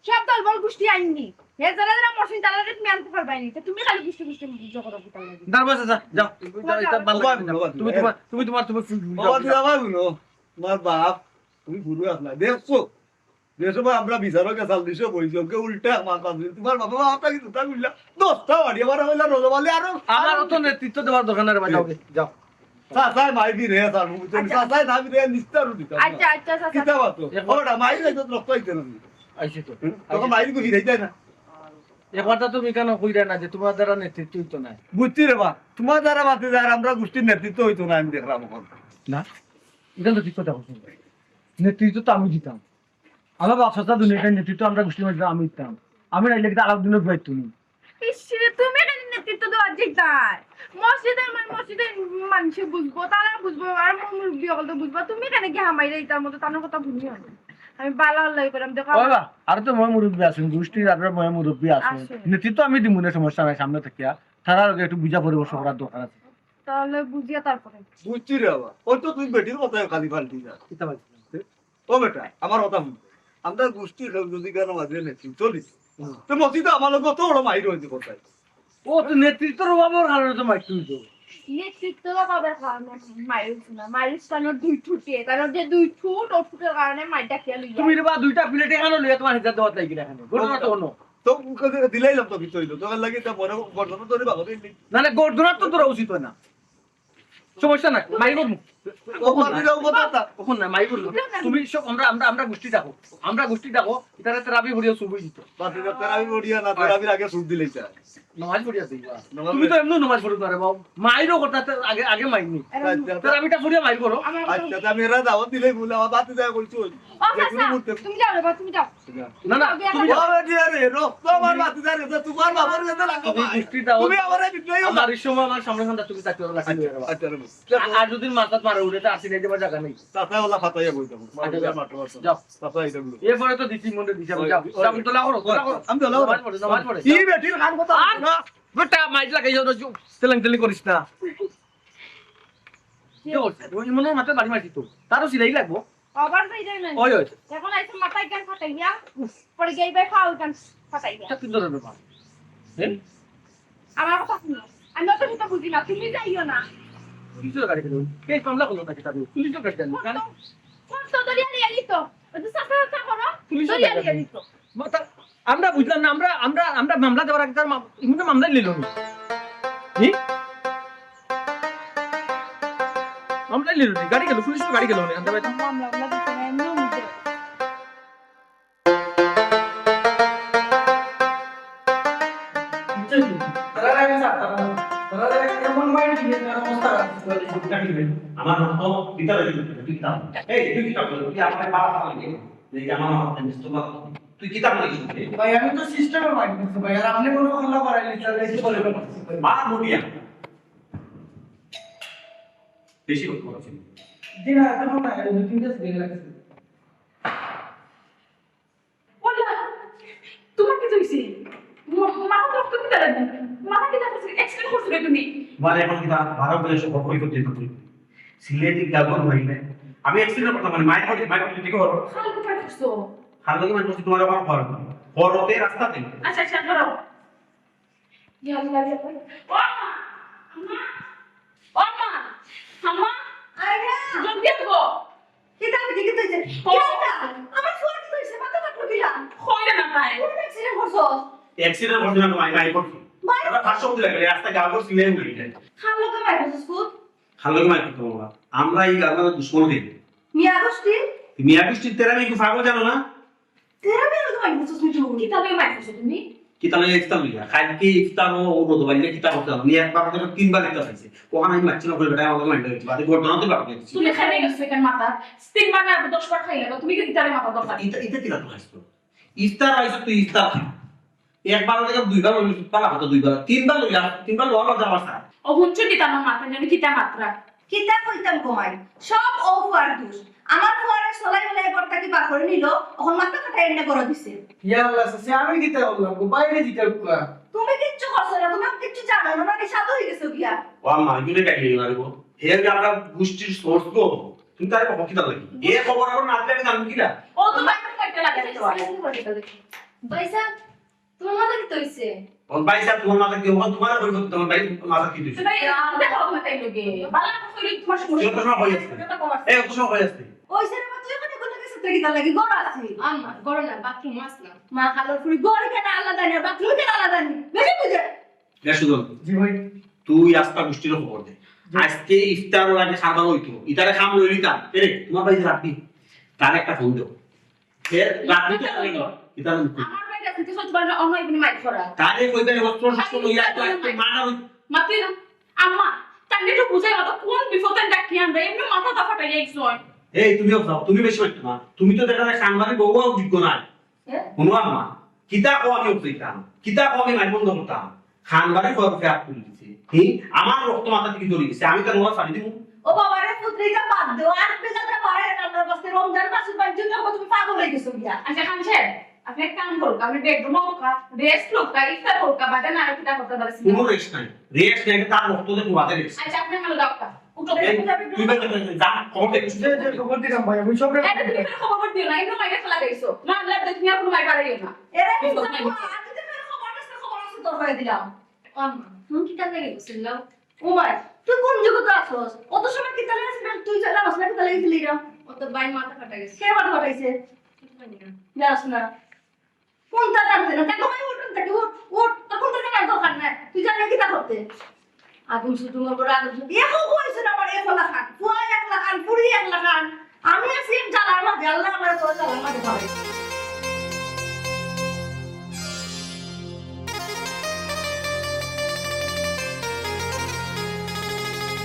সব দলবল গোষ্ঠী আইননি। হে যারা যারা মশিন তারা তুমি আনতে পারবায় নি। তো তুমি খালি গোষ্ঠী গোষ্ঠী যুদ্ধ করো কিতা লাগে? দাঁড়াও চাচা, যাও। যাও, এটা ভালো বাবা, লাগে না। বাবা, তুমি বাবা। তোমার, তুমি তোমার, তুমি বাবা, যাও। বাবা, শুনো, তোমার বাপ, তুমি গুরু আসলা। দেখছো? যে সময় আমরা বিচারকে সাল দিছে বই যোগ্য উল্টা মাথা দিল। তোমার বাবা, বাবা, আপনাকে জুতা খুললা, দশটা বাড়ি, আমার হইলা রোজা বালি, আরো আমার অত নেতৃত্ব দেওয়ার দরকার নাই রে ভাই, যাও, যাও। চাচায় মাই দিন হে, স্যার, বুঝছেন? আচ্ছা। চাচায় না দিলে নিস্তারও দিতাম না। আচ্ছা, আচ্ছা, চাচা। কিতা বাতো? এখন ওটা মাই যাইতো, রক্ত হইতে না। আইছি তো। হুম? তখন মাইর গুলি যাইতে না। একবার তো তুমি কেন কইরা না যে তোমার দ্বারা নেতৃত্ব হইতো না? বুঝছি রে বা, তোমার দ্বারা বাতি যার আমরা গোষ্ঠীর নেতৃত্ব হইতো না, আমি দেখলাম এখন। না, এটা তো ঠিক কথা বলছো। নেতৃত্ব তো আমি দিতাম। আমার বাপ চাচা দুনিয়ার নেতৃত্ব আমরা গোষ্ঠীর মধ্যে আমি দিতাম। আমি নাইলে কিন্তু আলাপ দিনও পাইতো নি। ইস রে, তুমি কেন নেতৃত্ব দেওয়ার যেতায়? মসজিদের মান-, মসজিদের মানুষে বুঝবো, তারা বুঝবো, আর মুরব্বী হকল তো বুঝবো। তুমি কেন কি হামাইরে ইতার মতো তানোর কথা শুনিও না? আমি বালা আল্লাহ করাম, দেখো। ওই বা, আর তো ময় মুরব্বী আছেন, গোষ্ঠীর আর ময় মুরব্বী আছেন। আছে। নেতৃত্ব আমি দিমু না, সমস্যা নাই, সামনে থাকিয়া। তারা আগে একটু বুঝা পরামর্শ করার দরকার আছে। তাহলে বুঝিয়া তারপরে। বুঝছি রে বাবা, ওই তো তুই বেটির কথায় খালি ফালতি যা। কিতা বলছিস? ও বেটা, আমার কথা শুন। আমরা গোষ্ঠীর কেউ যদি কেন মাঝে নেতৃত্ব চলিস, হুম। তো মসজিদে আমার লোক অত বড় মাইর হয়েছে কোথায়? ও তো নেতৃত্বর অভাবর কারণে তো মাইর তুলতো। নেতৃত্বর অভাবর কারণে মাইর হয়েছে না, মাইর হয়েছে তার দুই ঠুটে, তার যে দুই ঠুট, ও ঠুটের কারণে মাইর ডাকিয়া লইয়া। তুমি রে বা দুইটা প্লেট এখানে লইয়া তোমার হিসাব দেওয়ার লাগি না এখানে। ঘটনা তো অন্য। তো মুখে দিলাইলাম তো কিছু হইলো, তোর লাগি তো মনে গর্দন ধরে ভালো দিন। না, না, গর্দনার তো তোরা উচিত হয় না। সমস্যা নাই, মাই করমু। ও, বাদ দিলাও কথা তা। কখন না, মাই করমু। তুমি সব আমরা, আমরা, আমরা গোষ্ঠী ডাকো। আমরা গোষ্ঠী ডাকো, ইতারে তেরাবি পড়িয়া সুবই দিত। বাদ দিলাও, তেরাবি পড়িয়া না, তেরাবির আগে সুব দিলেই চায়। নমাজ পড়িয়া দিবা। নমাজ তুমি তো পড়ি- এমনি নমাজ পড়ো না রে বাবু। মাইরও কথা তো আগে, আগে মাইর নি। আচ্ছা, আচ্ছা। তেরাবিটা পড়িয়া মাইর করো। আমার কথা আচ্ছা, আচ্ছা, আমি এরা দাওয়াত দিলেই ভুল, আমার বাদ দেওয়া করছো। ও, যে কোনো চাচা, মুহূর্তে তুমি যাও রে বাবা, তুমি যাও। না, না, তুমি যাও। ও, বেটি, আরে, রক্ত আমার বাদ দেওয়া রে, তোমার বাবার কাছে লাগো তুমি ভাই। গোষ্ঠী দাও। তুমি আমারে বিদ্রোহী হও। আমার এই সময় আমার সামনে খানটা তুমি চাকরি করো, লাঠি আচ্ছা, নিয়ে যাবা। আচ্ছা, রে বাবা। আর, আর যদি মাথাত মারা উঠে, তো আসি নাই, তোমার জায়গা নেই। চাচা ওলা ফাতাইয়া বই যাবো। আচ্ছা, যাও। মারতে পারছো না। যাও। চাচা এটা বলো। এরপরে তো দিছি মনে দিছি, আমি ওই, যাও। ওই, যাও, আমি তো লাও করো, ওই, লাও করো। আমি তো লাও করো। নামাজ পড়ো, নামাজ পড়ো। কি বেটির কান কথা আর না? বেটা, মাইক লাগাই যাও, তেলেং তেলেং করিস না। কি করছে? ওই মনে হয় মাথায় বাড়ি মারছি তো। তারও সিলাই লাগবো। আবার যাই যাই না। ওই, ওই। এখন আইসে মাথায় গান ফাটাইয়া, পরে গেই ভাই ফাউল গান ফাটাইয়া। এটা কি ধরনের ব্যাপার? হ্যাঁ? আমার কথা শুনো। আমি অত কথা বুঝি না, তুমি যাইও না। পুলিশের গাড়ি কেন? কেস মামলা করলো নাকি তাদের? পুলিশের গাড়ি কেন? ফোন তো, ফোন তো ধরিয়া নিয়ে আইলি তো। ওই যে চাচা চাচা করো, পুলিশের ধরিয়া গাড়ি নিয়ে আইলি তো। মাথা আমরা বুঝলাম না, আমরা, আমরা, আমরা মামলা দেওয়ার আগে তার মা-, এমনি মামলা নিল নি। জি? মামলা নিল নি, গাড়ি গেল, পুলিশের গাড়ি গেল নি, আনতে পারছি। মামলা, মামলা দিতে না, এমনিও নিজে। বুঝছো কি? তারা আগে স্যার, তারা, তারা এমন মাইন্ড নিয়ে তারা অবস্থা রাখছে, তারা এই কাটিয়ে আমার মতো ভিতরে দিতে দিতাম। এই, তুই কি কাপড়? তুই আমাকে বাড়া ফালাই দে। এই যে আমার মতো নিস, তোমার তুই কিতা বলিস? ভাই, আমি তো সিস্টেমে মাইন্ড করছি ভাই, আর আপনি কোনো খোলা পাড়ায় নিচ্ছেন, এই কি বলে? মা মুটিয়া। বেশি কথা বলছি। জি না, এত না, এই দুই তিনটা সিরিয়াল লাগছে। ওলা, তোমার কি হইছে? মা-, মাথা তো তুমি দাঁড়ান। মাথা কি দাঁড়ান? এক্সিডেন্ট করছো রে তুমি? মানে এখন কিতা বারো বলে সব কই করতে তুমি? সিলেটি গাবন হইলে আমি এক্সিডেন্ট করতাম মানে মায়ের মধ্যে, মায়ের মধ্যে দিকে হলো। খাল কোথায় করছো? খাল লোকে মানে তোমার ওখানে ঘর। ঘর হতে রাস্তাতে। আচ্ছা, আচ্ছা, ধরো। ইয়া আল্লাহ, ইয়া আল্লাহ। ও মা! আম্মা! ও মা! আম্মা! আরে না। জলদি আসো। কিতা হইছে, কিতা হইছে? ও। কিতা? আমার ফোন কিতা হইছে? মাথা ফাটলো কিলা? কইরে না তাই। কোন অ্যাক্সিডেন্ট করছস? অ্যাক্সিডেন্ট করছি না, মাই, মাই করছি। মাই? এবার ফাঁস শক্তি লাগে, রাস্তা গাল করছি, লেন হয়ে যায়। খাল লোকে মাই করছস, কুত? খালো কি মাইক করতে বলবা? আমরা এই গালমারা দুশমন হই। মিয়া গোষ্ঠী? মিয়া গোষ্ঠীর তেরা আমি একটু পাগল জানো না? তেরা মিয়া লোকে মাইক করছস নি তুই? কিতা লইয়া মাইক করছো তুমি? কিতা লইয়া ইফতার লইয়া? কালকে ইফতার ও, ও রোদ বাইলে কিতা করতে জানো? নি একবার করে তিনবার ইফতার খাইছে। ওখানে আমি মারছি না করে বেটা আমাকে মাইন্ড হইছে। বাদে ঘটনা তো বাকি আছে। তুই খাইলে গেছে কেন মাথা? তিনবার না দশ বার খাইলে তো তুমি কি ইফতারে মাথা দরকার? ইতা, ইতা কিতা তো খাইছো? ইফতার আইছো তুই ইফতার খা। একবার থেকে দুইবার লইলি, পালা কত দুইবার, তিনবার লইলা, তিনবার লওয়ার কথা আমার স্যার। ও হুনছো কিতা আমার মাথা জানি কিতা মাতরা? কিতা কইতাম গো মাই, সব ও ফুয়ার দোষ। আমার ফুয়ারে সলাই মিলাই ঘর থাকি বার করে নিল, অখন মাথা ফাটাই এনে গড় দিছে। ইয়া আল্লাহ, সে আমি কিতা করলাম গো, বাইরে দিতে পুরা। তুমি কিচ্ছু করছো না, তুমি কিচ্ছু জানো না, না নিশা তো হয়ে গেছে গিয়া। ও আম্মা, এগুলো কাটিয়ে মারবো। হে যে আমরা গোষ্ঠীর সোর্স গো, তুমি তার খবর কিতা লাগি? এ খবর আবার না দিলে আমি জানবো কিনা? ও তো বাইরে কাটতে লাগে। ভাইসাব, তোমার মাথা কিতা হইছে? ও ভাইসাব, তোমার মাথা কি? ও তোমার কই তোমার ভাই মাথা কি হইছে? তুমি দেখো, তোমার তাই লোকে। বালা করে তোমার সমস্যা। যত সময় হয়ে আসছে। যত কম আসছে। এই, অত সময় হয়ে আসছে। ওই সেটা তুই ওখানে কোন কিছু থেকে তার লাগি ঘর আছে? আম্মা, ঘর না, বাথরুম আছে না। মা খালোর ফুরি ঘর কেন আলাদা নেই, বাথরুম কেন আলাদা নেই? বেশি বুঝে। এ সুজন, জি ভাই। তুই আস্তা গোষ্ঠীর খবর দে। জি। আজকে ইফতার ওর আগে খাবার হইতো। ইতারে খাম লই নিতাম। এরে, তোমার ভাই রাখবি। তার একটা ফোন দেও। এ, রাখবি তো ফোন দেও। ইতার মুখে। আমার ভাই রাখবি তো সব বারো অন্য এমনি মাইক করা। তারে কইবে অস্ত্র শস্ত্র লইয়া তো একটু মানা হই- মাতি না। আম্মা, তার একটু বুঝাই মাথা কোন বিপদে ডাকি আমরা? এমনি মাথা দা ফাটাই আইছো। এই, তুমিও যাও, তুমি বেশি মারতে না। তুমি তো দেখা যায় খানবাড়ির বউও যোগ্য নাই। হ্যাঁ? হুনো আম্মা, কিতা কও আমি অফিস যাইতাম, কিতা কও আমি মাইক বন্ধ করতাম, খানবাড়ি ঘর ফেরাত তুলি দিছে। হি, আমার রক্ত মাথা থেকে ঝরি গেছে, আমি তার ওরা ছাড়ি দিব। ও বাবা রে, পুত্রিকা বাদ দেও, আর বেজাতে পারে না, আপনার কাছে রমজান মাসের বাইরে জন্য তুমি পাগল হয়ে গেছো গিয়া। আচ্ছা, খান সাহেব, আপনি এক কাম করুক, আপনি বেডরুম হোক, রেস্ট হোক, ইফতার হোক, বাদে না আর কিতা করতে পারছি না। কোনো রেস্ট নাই, রেস্ট নাই, তার রক্ত দিয়ে তোমাদের রেস্ট। আচ্ছা, আপনি ভালো ডাক্তার। উঠো, এই, বেডরুম যাবে, তুই বের হয়ে যা, খবর দে। যে, যে, খবর দিলাম ভাই, আমি সব রেডি। এটা তুমি ফের খবর দিও না, এমনি মাইরে ফেলা দিছো। না, আল্লাহ দেখি আর কোনো মাইর বাড়াইও না। এরে, কি কিন্তু খবর? তুমি আর যদি ফের খবর আছে, খবর আছে, তোর হয়ে দিলাম। ও আম্মা, তুমি কি তার লাগে গেছিল? ও ভাই, তুই কোন জগতে আছস? অত সময় কি তাহলে আসলে তুই জানা মাস না কি তাহলে গেছিলি রে? ও তো ভাই মাথা ফাটা গেছে। কে মাথা ফাটাইছে? কিছু জানি না। জানাস না। কোনটা জানতে না? দেখো ভাই, উঠ, দেখো, উঠ, উঠ, তোর কোনটা জানার দরকার নাই। তুই জানলে কিতা করতে? আদম শুধু মনে করে আদম শুধু। এ কইছে না আমার এ ফলা খান। ফুয়া এক লাখান, ফুড়ি এক লাখান। আমি আছি এক জ্বালার মাঝে, আল্লাহ আমার তো জ্বালার মাঝে পাবে।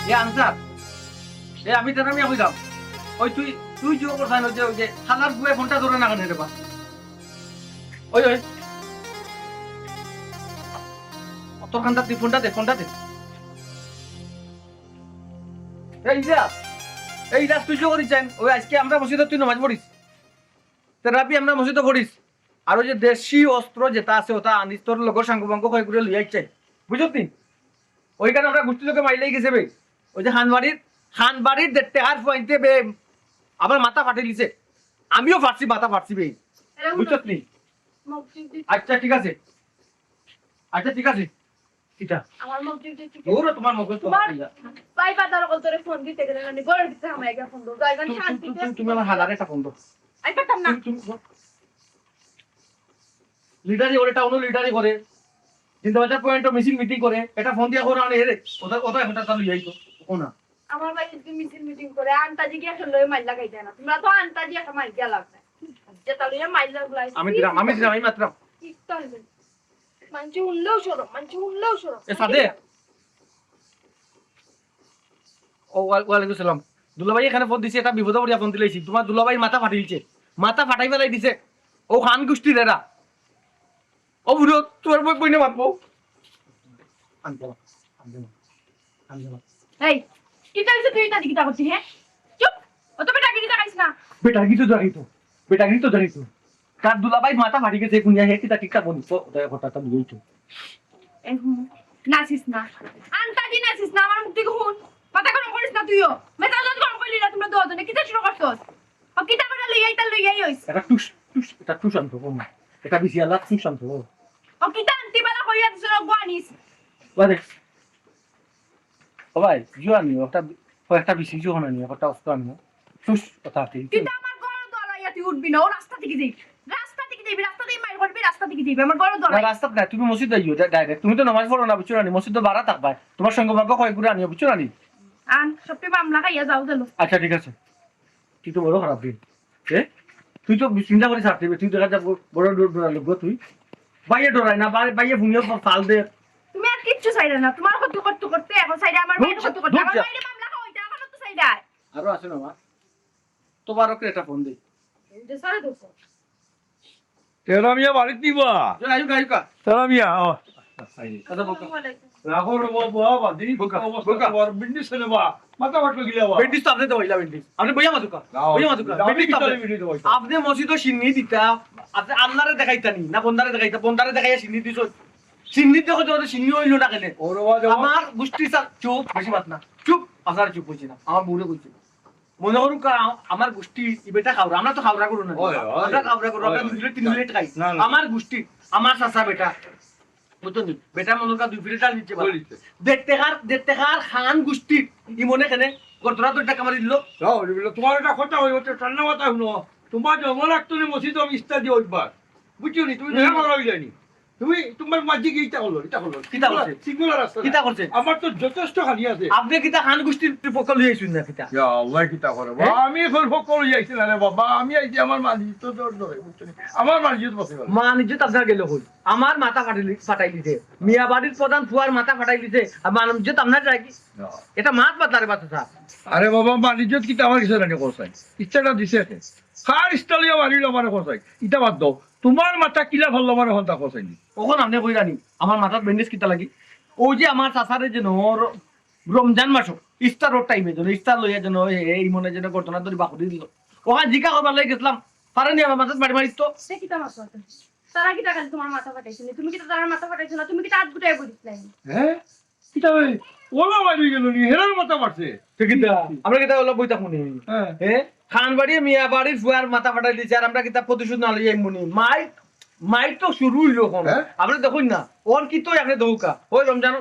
এ আনসার, এ আমি তেরা মিয়া কইলাম। ওই তুই, তুই জোর করছ না যে, ওই যে হালার বুয়ে ফোনটা ধরে না কেন রে বা? ওই, ওই। তোর খান্দার তুই ফোনটা দে, ফোনটা দে। এই ইলিয়াস, এই ইলিয়াস, তুই কি করিস জান? ওই আজকে আমরা মসজিদে তুই নামাজ পড়িস। তেরাবি আমরা মসজিদে পড়িস। আর ওই যে দেশি অস্ত্র যেটা আছে, ওটা আনিস, তোর লগর সাঙ্গ বাঙ্গ কয় করে লইয়া আইছে। বুঝছত নি? ওইখানে আমরা গোষ্ঠী লোকে মাইলাই গেছে বে। ওই যে খানবাড়ির, খানবাড়ির দেড় টেকার পয়েন্টে বে, আমার মাথা ফাটাই দিছে। আমিও ফাটছি, মাথা ফাটছি বে। এরকম বুঝছত নি? মুখ চুপ দিয়ে আচ্ছা, ঠিক আছে। আচ্ছা, ঠিক আছে। কিতা? আমার মুখ চুপ দিয়ে ঠিক আছে। ওরে, তোমার মুখে তো তোমার ভাই বাজার কল তোরে ফোন দিতে গেলে না, ঘরের ভিতরে আমার একটা ফোন দাও। দয়া করে তুমি, শান্তিতে তুমি, তুমি আমার হালারে একটা ফোন দাও। আই পারতাম না। তুমি, তুমি, লিডারি করে, টাউনো লিডারি করে। চিন্তা বাজার পয়েন্ট মিছিল মিটিং করে। এটা ফোন দিয়া করে আনে এরে। ওটা, ওটা এখন তার লইয়া আইতো। ও না। আমার ভাই যদি মিছিল মিটিং করে, আন্তাজি গিয়া খেললে মাইর লাগাই দেয় না। তোমরা তো আন্তাজি একটা মাইর গিয়া লাগ নাই। যেটা লইয়া মাইর লাগ লাই। আমি দিলাম, আমি দিলাম, আমি মাত্রাম। ঠিক তো হইবে। মানছি উনলেও সরম, মানছি উনলেও সরম। এ সাদে। ও, ওয়া-, ওয়ালাইকুম সালাম। দুলাভাই এখানে ফোন দিছে, এটা বিপদে পড়িয়া ফোন দিলাইছি। তোমার দুলাভাই মাথা ফাটি দিছে, মাথা ফাটাই ফেলাই দিছে। ও খান গোষ্ঠীর এরা। ও বুড়ো, তোমার বই, বইনে মারবো। আনতে না, আনতে না, আনতে না। এই, কিতা হইছে তুই ইতা কিতা করছিস, হ্যাঁ? চুপ, অত বেটা কিতা খাইস না। বেটা কিছু জানি তো, বেটা কিছু জানি তো। তার দুলাভাই মাথা ফাটি গেছে, কোন জায়গায় কিতা ঠিকঠাক বলি তো, ওটা কথা তো বুঝেই তো। এই হুন, নাচিস না। আন্তাজি নাচিস না, আমার মুখ থেকে হুন। মাথা গরম করিস না তুইও। মেজাজ গরম করলি না তোমরা দুজনে। কিতা শুরু করছস? ও কিতা করে লইয়া ইতা লইয়াই হইস? এটা টুস, টুস, এটা টুস আনতো, কম। এটা বেশি আলাদা টুস আনতো। ও কিতা আনতি বালা কইয়া দিছ না, গো আনিস। বারে। ও ভাই, জুয়া নিও, একটা, ও একটা বেশি জুয়া না নিও, একটা অস্ত্র আনিও। টুস, কথা আছে। কিতা আমার গলা দলাইয়া তুই উঠবি না, ও রাস্তা থেকে যাই। রাস্তা থেকে যাইবি, রাস্তা দিয়ে মাইর করবি, রাস্তা থেকে যাইবি, আমার গলা না, দলাই। রাস্তাত না, তুমি মসজিদ যাইও, ডা-, ডাইরেক্ট। তুমি তো নামাজ পড়ো না, বুঝছো না নি? মসজিদ তো বাড়া থাকবায়। তোমার সঙ্গ ভাগ্য কয় করে আনিও, বুঝছো না নি? আন, সবটি মামলা খাইয়া যাও দিল। আচ্ছা, ঠিক আছে। তুই তো বড় খারাপ দিন। এ? তুই তো চিন্তা করিস আর তুই, তুই দেখা যা বড়, বড় ডর-, ডরার লোক গো তুই। ভাইয়ে ডরায় না, ভাই-, ভাইয়ে ভূমিও ফাল দে। তুমি আর কিচ্ছু চাইলে না, তোমার ক্ষতি করতে করতে এখন চাইলে আমার ধুর ভাইয়ের যা, ক্ষতি করতে, ধুর আমার যা। ভাইয়ের মামলা খাওয়াইতে, এখন তো চাইলে। আরো আছে না মা? তোমার ওকে একটা ফোন দে। দে, সারা দোষ। তেরা মিয়া বাড়িত নিবা? আয়ুকা, আয়ুকা। তেরা মিয়া, ও। আচ্ছা, বউকা। রাখো রে বাবা, বাদি, বউকা, অবস্থা বউকা। তোমার বিন্ডিস রে বা, মাথা ফাটলো গিলা বা। বিন্ডিস তো আপনি তো হইলা বিন্ডিস। আপনি বইয়া মাতুকা, না, বইয়া মাতুকা। না, বিন্ডিস তো ভিতরে আপনি। ভিতরে বইয়া। আপনি মসজিদো সিন্নি দিতা, আপনি আল্লাহরে দেখাইতা নি, না বন্দারে দেখাইতা, বন্দারে দেখাইয়া সিন্নি দিছো। সিন্নি দেখো তো সিন্নি হইলো না কেনে? ওরে বাবা, আমার গুষ্টি স্যার, চুপ, বেশি মাত না। চুপ, আসার চুপ হইছে না। আমার বউরে কইছে। মনে করুক, আ-, আমার গুষ্টি, ই বেটা খাওরা, আমরা তো খাওরা করু না। ওই, ওই। আমরা খাওরা করু, আমরা ওই, দুই প্লেট, তিন ওই। প্লেট খাই। না, না। আমার গুষ্টি, আমার চাচা বেটা, বুঝছো নি? বেটা মনে কর দুই প্লেট আর নিচে বালা। বুঝছি। দেড় টেকার, দেড় টেকার খান গুষ্টি, ই মনে কেনে, গর্দনা তো একটা কামারি দিল। যাও, এগুলো তোমার একটা কথা হইব, তো ঠান্ডা মাথা শুনো। তোমার জন্ম লাগতো নি মসজিদ আমি ইস্তা দিয়ে উঠবার। বুঝছো নি? তুমি দেখা করা হইলে নি। তুমি, তোমার মাঝে গিয়ে ইটা করলো, ইটা করলো। কিতা করছে? সিঙ্গুলার রাস্তা কিতা না। করছে? আমার তো যথেষ্ট খালি আছে। আপনি কিতা খান গুষ্টির পক্ষ লইয়া আইছুন না কিতা? ইয়া আল্লাহ, কিতা করে? বা, হ্যাঁ? আমি এখন পক্ষ লইয়া আইছি না রে বাবা, আমি আইছি আমার মালিক তো ডর ডরে, বুঝছো নি? আমার মালিক তো বসে গেল। মান ইজ্জত আপনার গেল কই? আমার মাথা ফাটাইলি-, ফাটাইলিছে। মিয়া বাড়ির প্রধান ফুয়ার মাথা ফাটাইলিছে। আর মান ইজ্জত আপনার যায় কি? না। এটা মাত মাতলা রে বাচ্চা। আরে বাবা, মান ইজ্জত কিতা আমার কিছু জানি কোথায়? ইচ্ছাটা দিছে একে। কার ইচ্ছা লইয়া মারিল আমারে কোথায়? ইটা বাদ দাও। তোমার মাথা কিলা ফাললো আমারে হন্তা কোথায় নি? অখন আপনি কইরা নি, আমার মাথাত ব্যান্ডেজ কিতা লাগি? ওই যে আমার চাচারে যেন র-, রমজান মাসো ইফতারর টাইমে যেন ইফতার লইয়া যেন এ-, এই মনে যেন ঘটনা ধরি বাকুড়ি দিল। ওখান জিকা করবার লাগি গেছিলাম, পারে নি আমার মাথাত বাড়ি মারিত। সে কিতা মারছো আপনি? তারা কিতা খালি তোমার মাথা ফাটাইছে নি? তুমি কিতা তার মাথা ফাটাইছো না? তুমি কিতা আত গুটাই বলিস নাই? হ্যাঁ? কিতা ভাই? ওলা ভাই হয়ে গেল নি? হেরার মাথা মারছে। তো কিতা? আমরা কিতা ওলা বই থাকবো নি? হ্যাঁ। হ্যাঁ? খান বাড়ি মিয়া বাড়ির ফুয়ার মাথা ফাটাই দিছে, আর আমরা কিতা প্রতিশোধ না লইয়া আইমু নি? মাই, মাই তো শুরু হইলো এখন। হ্যাঁ? আমরা দেখুন না, ওর কি তো এখানে দৌকা। ওই রমজান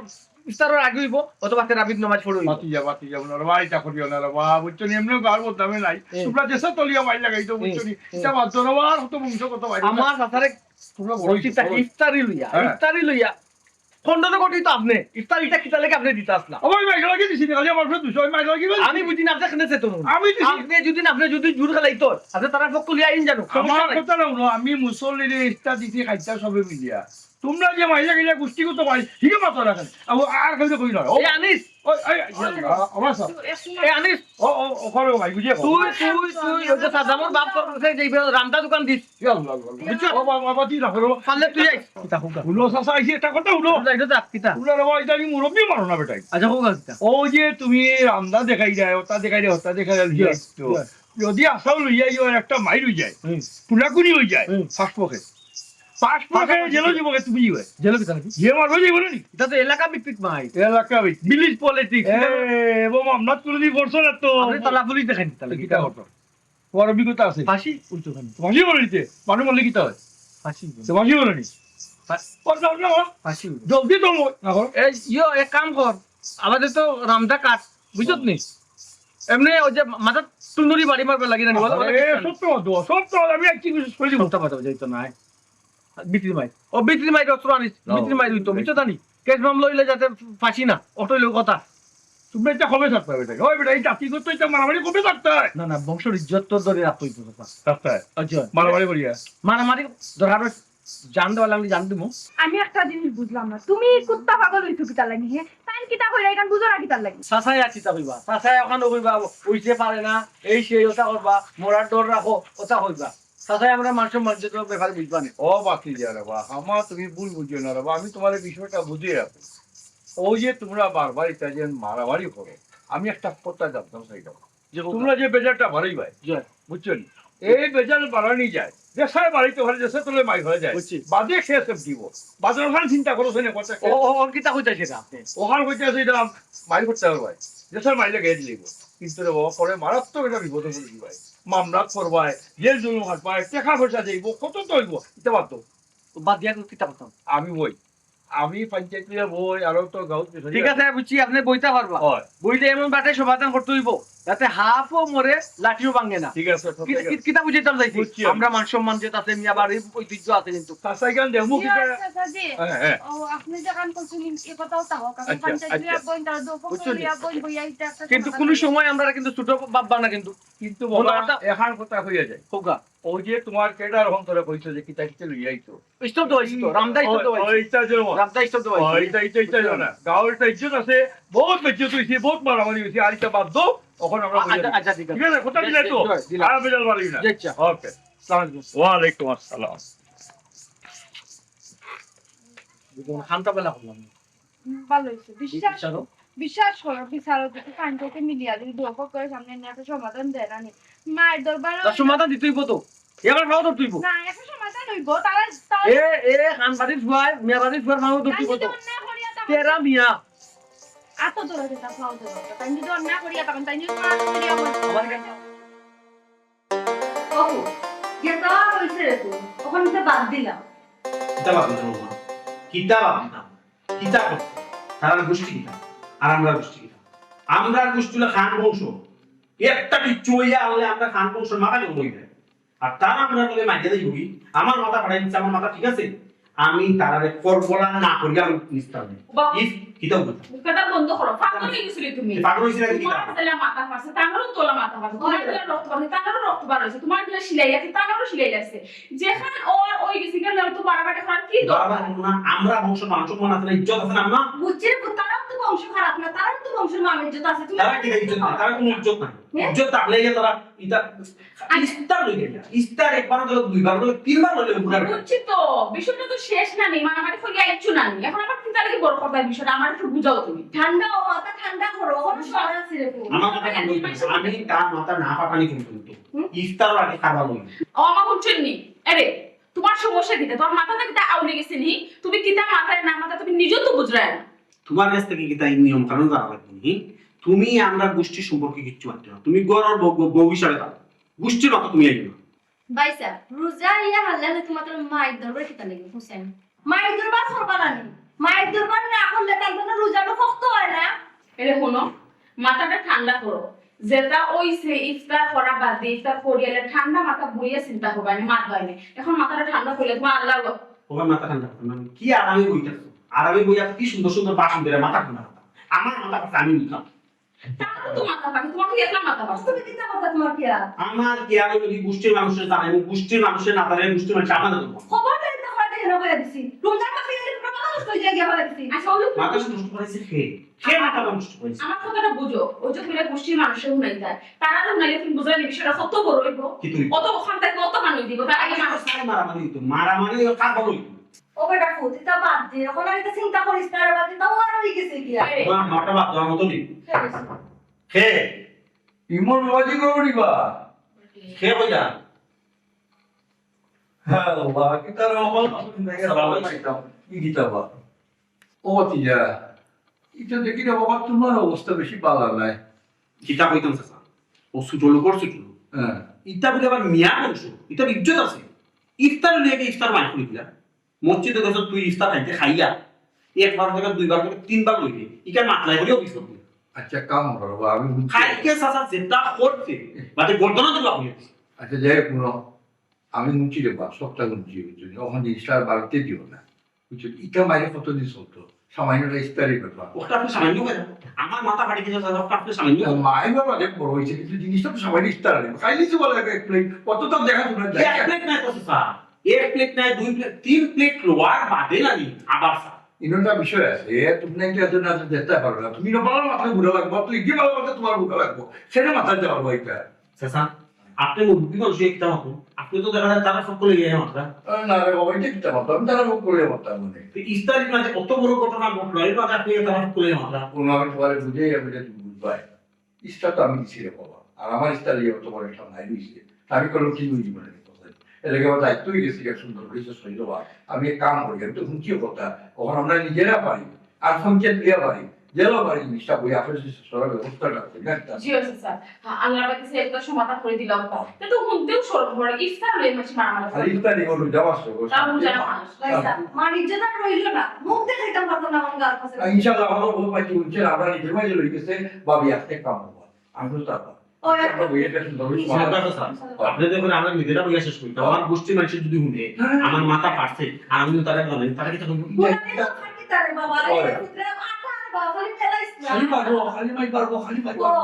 ইফতারর আগে হইব, অথবা তেরাবির নামাজ পড়ে হইব। বাতি যা, বাতি যা, ওনারা ভাই, তা করিও না রে বা, বুঝছো নি? এমনিও গার বদনামে নাই। এ। তোমরা দেশে তলিয়া মাইর লাগাইতো, এ, বুঝছো নি? এ। ইটা বাদ দেও না, আর কত বংশ কত ভাই। আমার চাচারে তোমরা বড় বলছি, ইচ্ছা তা করো। ইফতারি লইয়া, হ্যাঁ। ইফতারি লইয়া। পনেরো কোটি তো আপনি, ইফতারিটা কিতা লাগে আপনি দিতে আসলা? আমার ভাই, লাগে দিছি, খালি আমার ফেরত দুশো, আমি মাইর লাগি বলছি। আমি বুঝি না, আপনি এখানে চেতন হন। আমি দিছি। আপনি যদি না, আপনি যদি জোর খেলাইতো, আপনি তারা পক্ষ লইয়া আইন জানো, সমস্যা আমার নাই। কথা না হলো, আমি মুসল্লিরে ইফতার দিছি, খাইতা সবে মিলিয়া। তোমরা যে মাইয়া গেলে গোষ্ঠীগত ভাই, হিগে মাতো না কেন? আবু আর কেউ কই না। ও, এ আনিস। ওই, ওই, ওই, আবার স্যার। এ আনিস। ও, ও, ও, করো ভাই, বুঝিয়ে কও। তুই, তুই, তুই, ওই যে সাদ্দামর বাপ তোর কাছে যে রামদা দোকান দিস। ইয়া আল্লাহ, আল্লাহ, আল্লাহ। বুঝছো? ও বাবা, বাবা, তুই রাখো রে বাবা। পারলে তুই আইস। কিতা হোক? হুনো, চাচা, আইছে একটা কথা হুনো। যাই তো যাক, কিতা? হুনো রে বাবা, এটা আমি মুরব্বি মারো না বেটাই। আচ্ছা, হোক আর কিতা? ওই যে তুমি রামদা দেখাই যায়, ওটা দেখাই যায়, ওটা দেখাই যায়, জি, লইয়া আইছো। জি। যদি আসাও লইয়া ইও একটা মাইর হই যায়, হুম। কুলাকুলি হই যায়, হুম। ফাঁস পক্ষে। ফাঁস পক্ষে ফাঁস পক্ষে জেলো কি? জীবকে তুমি ইয়ে। জেলো কিতা নাকি? যে মারবে যাইব না নি? এটা তো এলাকা ভিত্তিক মাইর। এলাকা ভিত্তিক। Village politics. এ, এবং আমরা কোনোদিন করছো না তো। আপনি তালা পুলিশ দেখেন, তাহলে কিতা কিতা করতো? তোমার অভিজ্ঞতা আছে? ফাঁসি উঠতো কেন? ফাঁসি বলে নিতে, মানুষ মরলে কিতা হয়? ফাঁসি উঠতো। তো ফাঁসি বলে নি? ফা-, ও, যাও, যাও। ফাঁসি উঠতো। জলদি তো মর-, না করো। এই, ইয়ো, এক কাম কর, আমাদের তো রামদা কাঠ, বুঝছত নি? এমনি ওই যে মাথাত টুনুরি বাড়ি মারবার লাগি না নি, বলো, বলো, আরে, কিচ্ছু নাই। সত্য কথা, সত্য কথা, আমি আর কি কিছু কই দিব? সত্য কথা যাইতো না। ভিতরি মাইর। ও, ভিতরি মাইর, অস্ত্র আনিস। না, ভিতরি মাইর হইতো, না। বুঝছো জানি? কেস মামলা হইলে যাতে ফাঁসি না, অত হইলেও কথা। তুমি এটা কবে থাকতে হবে এটাকে? ওই বেটা, এই জাতিগত এটা মারামারি কবে থাকতে হয়? না, না, বংশর ইজ্জত তো ধরে রাখতে হইতো, চাচা। রাখতে হয়। আচ্ছা। মারামারি করিয়া? মারামারি দরকার হয়, জান দেওয়া লাগলে জান দিমু। আমি একটা জিনিস বুঝলাম না, তুমি কুত্তা পাগল হইছো কিতার লাগি, হ্যাঁ? তাইন কিতা কইরা, এখান বুঝো না কিতার লাগি? চাচায় আর কিতা কইবা? চাচায় ওখানে কইবা, "অইতে পারে না, এই সেই ওটা করবা, মরার ডর রাখো", ওটা কইবা। চাচায় আমরা মানুষের মর্যাদার ব্যাপারে বুঝবা না। ও বাকি যা রে বা, আমার তুমি ভুল বুঝিও না রে বা, আমি তোমার এই বিষয়টা বুঝিয়ে রাখবো। ওই যে তোমরা বারবার এটা যে মারামারি করো, আমি একটা কথা জানতাম চাইতাম। যে কথা। তোমরা যে বেজারটা বাড়াইবায়, জি। বুঝছো নি? এই বেজার বাড়ানি যায়, যে স্যার বাড়িতে ঘরে, যে স্যার তোলে মাই ঘরে যায়, বুঝছি। বাদে সে সেফ দিব। বাদে ওখানে চিন্তা করো, শুনে কথা ও, ও, ওর কিতা কইতাছে এটা আপনি? ওখানে কইতাছে এটা মাই করতে হবে ভাই। যে স্যার মাইলে গেট দিব। কিন্তু রে বাবা, পরে মারাত্মক একটা বিপদে পড়ে দিবায়। মামলা করবায়, জেল জুলুম খাটবায়, টাকা পয়সা দেব, কত তো হইব, এটা বাদ দাও। বাদ দিয়া কিতা করতাম? আমি বই, আমি পঞ্চায়েত নিয়ে বই, আরো তো গাঁও ঠিক আছে, বুঝছি, আপনি বইতা পারবা। হয়। বইলে এমন বাটে সমাধান করতে হইব। যাতে হাফও মরে, লাঠিও ভাঙে না। ঠিক আছে, কি- কি- কিতা বুঝাইতাম চাইছি? বুঝছি। আমরা মান সম্মান যেটা আছে, মিয়া বাড়ির ঐতিহ্য আছে কিন্তু। চাচা, এখান দেহ মুখ জি, এটা। আচ্ছা, চাচা, জি। হ্যাঁ, হ্যাঁ। ও, আপনি যেখান করছেন, এই কথাও তা হোক। আপনি আচ্ছা, পঞ্চায়েত আচ্ছা। লিয়া বইন, তার দুঃখ বুঝছো নি? লিয়া বইন, বইয়া এটা একটা কিন্তু সমাধান কোনো করে। সময় আমরা কিন্তু ছোট ভাববা না কিন্তু। কিন্তু মনে বাবা, কথা- এখান কথা হইয়া যায়। হোকা। ওই যে তোমার কেডার হন তোরা কইছো যে কিতা কিতা লইয়া আইছো। স্টপ দেওয়া হইছে তো, রামদা স্টপ দেওয়া হইছে। ওইটা যেমন। রামদা স্টপ দেওয়া হইছে। ওইটা, এইটা, এইটা যেমন না। গাঁওর একটা ইজ্জত আছে, বহুত ইজ্জত হইছে, বহুত মারামারি হইছে, আর এটা বাদ দাও। এখন আমরা আ- বুঝে আচ্ছা, নিই। আচ্ছা, ঠিক আছে। ঠিক আছে, কথা দিলে তো? দিলাম। আর বেজাল বাড়ি না। জি, আচ্ছা। ওকে। সালাম আলাইকুম। ওয়ালাইকুম আসসালাম। দেখুন, খান্তা বেলা করলাম। ভালো হয়েছে। বিশ্বাস বিচারো। বিশ্বাস করো, বিচারো যদি কাণ্ডকে মিলিয়া যদি দুই পক্ষের সামনে নিয়ে একটা সমাধান দেয় না নি। মায়ের দরবারে তার সমাধান দিতেই হইব তো। এবার ভাও তো তুইব। না, একটা সমাধান হইব। তারা তারা এ, এ, খানবাড়ির ফুয়ায়, মিয়াবাড়ির ফুয়ার ভাও তো তাই তুইব যদি তো। অন্যায় করিয়া তখন তেরা মিয়া। এত দূরে যেটা ভাও তো তাই যদি অন্যায় করিয়া তখন তাই যদি মাফ করিয়া বলতে আমার কাছে ওহো, যেটা হইছে রে তো, ওখানে তো বাদ দিলাম। কিতা ভাবতাম মা? কিতা ভাবতাম? কিতা করতাম? তারার গোষ্ঠী কিতা? আর আমরা গোষ্ঠী কিতা? আমরা গোষ্ঠী হলো খান বংশ। একটা কিচ্ছু হইয়া আনলে আমরা খান বংশর মাথা গরম হয়ে যায়। আর তারা আমরা বলে মাইজা দেই হই, আমার মাথা ফাটাই দিচ্ছে, আমার মাথা ঠিক আছে? আমি তারারে করবলা না করি আমি নিস্তার নেই। বাবা। ইস, কিতা বলতাম? মুখটা বন্ধ করো, পাগল হয়ে গেছিলে তুমি। পাগল হইছি নাকি কিতা? তোমার ছেলে মাথা ফাটছে, তারও তোলা মাথা ফাটছে, তোমার ছেলে রক্ত ফাটছে, তারও রক্ত বার হয়েছে, তোমার ছেলে সিলাই আছে, তারও সিলাই আছে। যেখানে ওর ওই গেছে, কেন তো বাড়াবাড়ি করার কি দরকার? বাবা, না, আমরা বংশ মান সম্মান আছে না, ইজ্জত আছে না, আম্মা? বুঝছি রে, তারাও তো বংশ খারাপ না, তারাও তো বংশের মান ইজ্জত আছে। তুমি তারা কি ইজ্জত নাই? তারা কোনো ইজ্জত নাই। হ্যাঁ? ইজ্জত থাকলে গিয়ে তারা ইতা ইস্তার লই গেল। ইস্তার একবার ধরো, দুইবার ধরো, তিনবার লইলে বুঝার। বুঝছি তো, বিষয়টা তো শেষ না নি, মারামারি করিয়া কিচ্ছু না নি। এখন আবার কিতা লাগি বড় কথা বিষয়টা, আমার একটু বুঝাও তুমি। ঠান্ডা ও মাথা ঠান্ডা করো, ওখানে সময় আছে রে ফুল। আমার মাথা ঠান্ডা হইছে। আমি তার মাথা না ফাটানি কিন্তু হুম? ইস্তার আগে খাবার লই। ও আমার বুঝছেন নি? আরে, তোমার সমস্যা কিতা? তোমার মাথা না কিতা আউলে গেছে নি? তুমি কিতা মাথায় না মাথা তুমি নিজেও তো বুঝরায় না। তোমার কাছ থেকে কি তাই নিয়ম কানুন জানা লাগবে নি? তুমি আমরা গোষ্ঠী সম্পর্কে কিচ্ছু মানতে না। তুমি গরর বউ, বউ, বউ হিসাবে থাকো। গোষ্ঠীর মতো তুমি আইবে না। ভাইসা, রোজা ইয়া হাল্লা নে তোমার মায়ের দরবার কিতা লাগে, হুসেন? মায়ের দরবার করবা না নি? মায়ের দরবার না করলে তার জন্য রোজাটা শক্ত হয় না। এরে শোনো, মাথাটা ঠান্ডা করো। যেটা ওই সে ইফতার করা বাদ দিয়ে ইফতার করিয়ালে ঠান্ডা মাথা বইয়া চিন্তা করবা, আমি মাত বাইনি। এখন মাথাটা ঠান্ডা করলে তোমার আল্লাহ তোমার মাথা ঠান্ডা করো না। কি আরামে বইতেছো? আরামে বইয়া কি সুন্দর সুন্দর বাসন ধরে মাথা ঠান্ডা করো। আমার মাথা কথা আমি বুঝলাম। তারও তো মাথা পাকে, তোমার কি একলা মাথা পাকে? তুমি কিতা কথা তোমার কি আর? আমার কি আর যদি গোষ্ঠীর মানুষের জানাই, গোষ্ঠীর মানুষের না জানাই, গোষ্ঠীর মানুষ আমার দেবো। খবর তো একটা করে দিয়ে হয়ে দিছি। রোজার মাসে গেলে পুরো মাথা নষ্ট হয়ে যায় গিয়া হয়ে দিছি। আচ্ছা, ওই যে মাথা নষ্ট করেছে কে? কে মাথা নষ্ট করেছে? আমার কথাটা বুঝো, ওই যে তুমি গোষ্ঠীর মানুষের হুনাই যায়, তারা তো হুনাইলে তুমি বুঝলে বিষয়টা কত বড় হইব, কি তুমি? কত ওখান থেকে কত মানুষ দিব, তারা আগে মানুষ মারামারি হইতো, মারামারি হইতো, কার বলো হইতো? ও বেটা ফুত, এটা বাদ দে। এখন আর এটা চিন্তা করিস না রে বাদ দে, তাও আর হয়ে গেছে গিয়া। আরে, তোমার মাথা বাদ দেওয়ার মতো নেই। ঠিক আছে। হে, ইমন বাজি করবি বা? হে কইলা? হ্যাঁ বাবা, কিতা রে বাবা? সালাম আলাইকুম। কি কিতা বা? ও ভাতিজা, ইটা দেখি রে বাবা, তোমার অবস্থা বেশি ভালো নাই। কিতা কইতাম চাচা? ও ছোট লোকর ছোট লোক। হ্যাঁ। ইতা বলে আবার মিয়া বংশ, ইতার ইজ্জত আছে। ইফতার লইয়া গিয়া ইফতার মাই করি দিলা। মসজিদে গেছো তুই ইফতার খাইতে খাইলা। এক বার থেকে দুইবার থেকে তিনবার লইলে। ইকার মাতলাই করিও কিছু করবি। আচ্ছা, কাম করো বা, আমি বুঝছি। খাইকে চাচা যেটা করছে, বাদে গর্দনা দিবা হইয়া দিছে। আচ্ছা, যাই হোক, শুনো, আমি শুনছি রে বা, সবটা শুনছি, বুঝছো নি? অখন জিনিসটা বাড়িতে দিও না, বুঝছো? ইটা মাইরে কতদিন চলতো, সামান্য একটা ইফতারি ব্যাপার। ওটা আপনি সামান্য করেন। আমার মাথা ফাটি গেছে চাচা, ওটা আপনি সামান্য করেন। মাই বাবা অনেক বড় হয়েছে, কিন্তু জিনিসটা তো সামান্য ইফতার আনে। খাইলে তো বলে এক প্লেট, কত তো দেখা শোনা যায়। এক প্লেট নাই তো চাচা, এক প্লেট নাই, দুই প্লেট, তিন প্লেট লোয়ার বাদে না নি, আবার চাচা। ইনোটা বিষয় আছে, এ তুমি নাকি এত না দেখতে পারো না, তুমি না পারো মাথায় ঘুরে লাগবো, তুই কি পারো মাথায় তোমার ঘুরে লাগবো, সেটা মাথায় যাওয়ার ভয়টা। চাচা, আপনি মুরব্বী মানুষ একটা হতো, আপনি তো দেখা যায় তারা সব করে গিয়ে মাত্রা। আরে না রে বাবা, এটা কিতা মাত্রা, আমি তারা মুখ করে মাত্রা মনে। তো ইফতারির মাঝে কত বড় ঘটনা ঘটলো, এর মাঝে আপনি তারা সব করে মাত্রা। কোনো আমি তোমার বুঝে, আমি এটা তুমি বুঝবাই। ইফতার তো আমি দিছি রে বাবা, আর আমার ইফতার ইয়ে তো বড় একটা নাই দিছে। আমি করলাম কি বুঝি মানে কথা। এলাকা আমার দায়িত্ব হয়ে গেছে, কি সুন্দর হয়েছে, শহীদ বাবা। আমি এক কাম করি, আমি তো হুমকিও কথা, ওখানে আমরা নিজেরা পারি, আর পঞ্চায়েত লিয়া পারি, জেলা পারি, জিনিসটা বই আসলে সরার ব্যবস্থাটা করি না একটা। জি আছে স্যার, হ্যাঁ, আল্লাহর কাছে একটা সমাধান করে দিলাম। কিন্তু হুনতেও শরম করে, ইফতার লই মাসে মারামারি আর ইফতারি করুন, যাওয়া আসতে হবে। তাও বুঝানো মানুষ। ভাইসা, মানিজ্য তো আর রইল না। মুখ দেখাইতাম পারতাম না আমার গার কাছে। ইনশাআল্লাহ, আমার বউ পাখি উঠছে, আমরা নিজের মাঝে রয়ে গেছে, ভাবি আসতে কাম হবো। আমি তো তারপর ওই আর কি। সমাধান আছে, স্যার। আপনি দেখুন, আমরা নিজেরা বইয়া শেষ করি। আমার গোষ্ঠীর মানুষের যদি হুনে, আমার মাথা ফাটছে, আর আমি তারা জানি, তারা কিতা কইবো? হুনানি তো খালি তারে বাবা, আরে ওই। পুত্রে আটা আর বাবা, খালি ফেলাইস না। খালি মারবো, খালি মাই পারবো, খালি মাই ও। পারবো।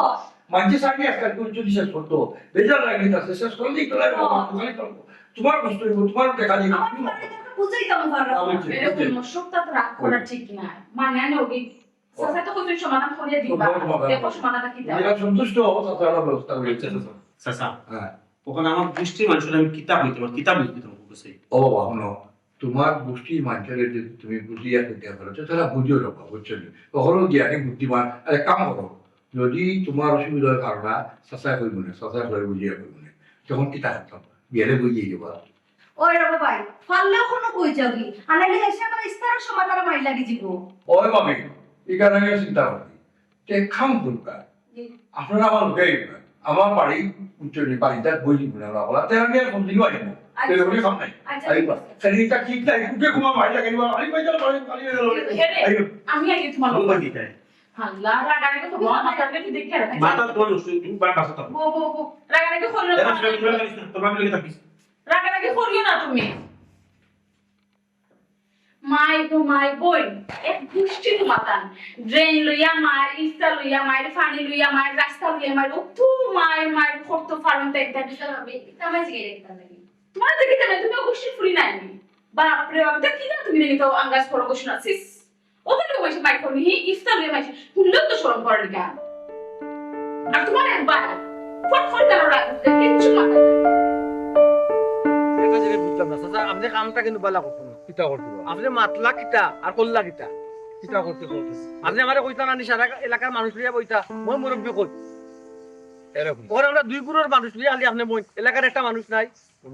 মানছে সামনে আজকাল কোন যদি শেষ করতো, বেজার লাগে, তা শেষ করে দিই, তোরা ও। খালি পারবো। তোমার গোষ্ঠী হইবো, তোমার দেখা দিই। আমার বাড়িতে তো বুঝাইতাম পারো। আমি ঠিক, এরকম ঠিক। সবটা তো রাগ করা ঠিক না। মানে, আমি ওকে চাচা তো কইছেন সমাধান করিয়া দিবা। সমাধান। দেখো সমাধানটা কি দেয়। এরা সন্তুষ্ট হও, চাচা, আমরা ব্যবস্থা করি। আচ্ছা, চাচা। চাচা, হ্যাঁ। ওখানে আমার গোষ্ঠীর মানুষের আমি কিতা বলতে পারি, কিতা বলতে পারি, বুঝছি। ও বাবা, হুনো, তোমার গোষ্ঠীর মানুষের যদি তুমি বুঝিয়া কইতে পারো, তো তারা বুঝিও না, বুঝছো নি? ওখানেও জ্ঞানী বুদ্ধিমান, আরে কাম করো। যদি তোমার অসুবিধা হয় পারো না, চাচায় কইবো না, চাচায় করে বুঝিয়া কইবো না। তখন কিতা করতাম? গেলে বুঝিয়ে যাবা। ওই রে বাবা, পারলেও কোনো কই যাবি। আর নাইলে এসে আমার ইস্তারের সময় তারা মাইর লাগি দিব। ওই ভাবি, এখানে আমি চিন্তা করি। তে খাম করুকা। জি। আপনারা আমার লোকে আইবা। আমার বাড়ি উচ্চ নি, বাড়িটা বই দিব না, বাবা। তে আমি আর কোন দিনও আইব। আচ্ছা। তে ওরে খাম নাই। আচ্ছা, আইবা। ঠিক আছে। খালি এটা ঠিক নাই, উঠে ঘুমা মাইর লাগে, আইবা। আইবা, আইবা, আইবা, আইবা। এরে, আইবা। আমি আগে তোমার লোক। আল্লাহ, রাগারাগি তো বউ মাথার কাছে দেখে রাখে। মাথা তোমার নষ্ট, তুমি বা-, বাসা থাকো। বউ, বউ, বউ, রাগারাগি করিও না। এরা সবাই তোমরা খালি তোমার লোকে থাকিস। রাগারাগি করিও না তুমি। মাই গো মাই বইন, এক গোষ্ঠী তো মাতান। ড্রেন লইয়া মার, ইস্তা লইয়া মার, পানি লইয়া মার, রাস্তা লইয়া মার, অত মার মার করতো পারন তাই তাই। তোমার জিগে দেখতাম নাকি? তোমার জিগে দেখতাম নাকি? তুমিও গোষ্ঠী ফুরি নাই নি? বাপ রে বাপ, তা কি না তুমি নাকি তাও আঙ্গাজ করো গোষ্ঠী না, সিস। ওখানে বসে মাইক করবি, হি, ইফতার হয়ে মাইক, হুনলেও তো শরম করে না। আর তোমার একবার ফট ফট কেন রাগ উঠে, কিচ্ছু মাথা নাই। একটা জিনিস বুঝলাম না, চাচা, আপনি কামটা কিন্তু বালা করছেন না। কিতা করতে পারো? আপনি মাতলা কিতা আর করলা কিতা? কিতা করতে পারো? আপনি আমারে কইতা না, নি সারা এলাকার মানুষ লইয়া বইতা, মই মুরব্বী কই। এরকম। ওখানে আমরা দুই পুরোর মানুষ লইয়া খালি আপনি মই, এলাকার একটা মানুষ নাই।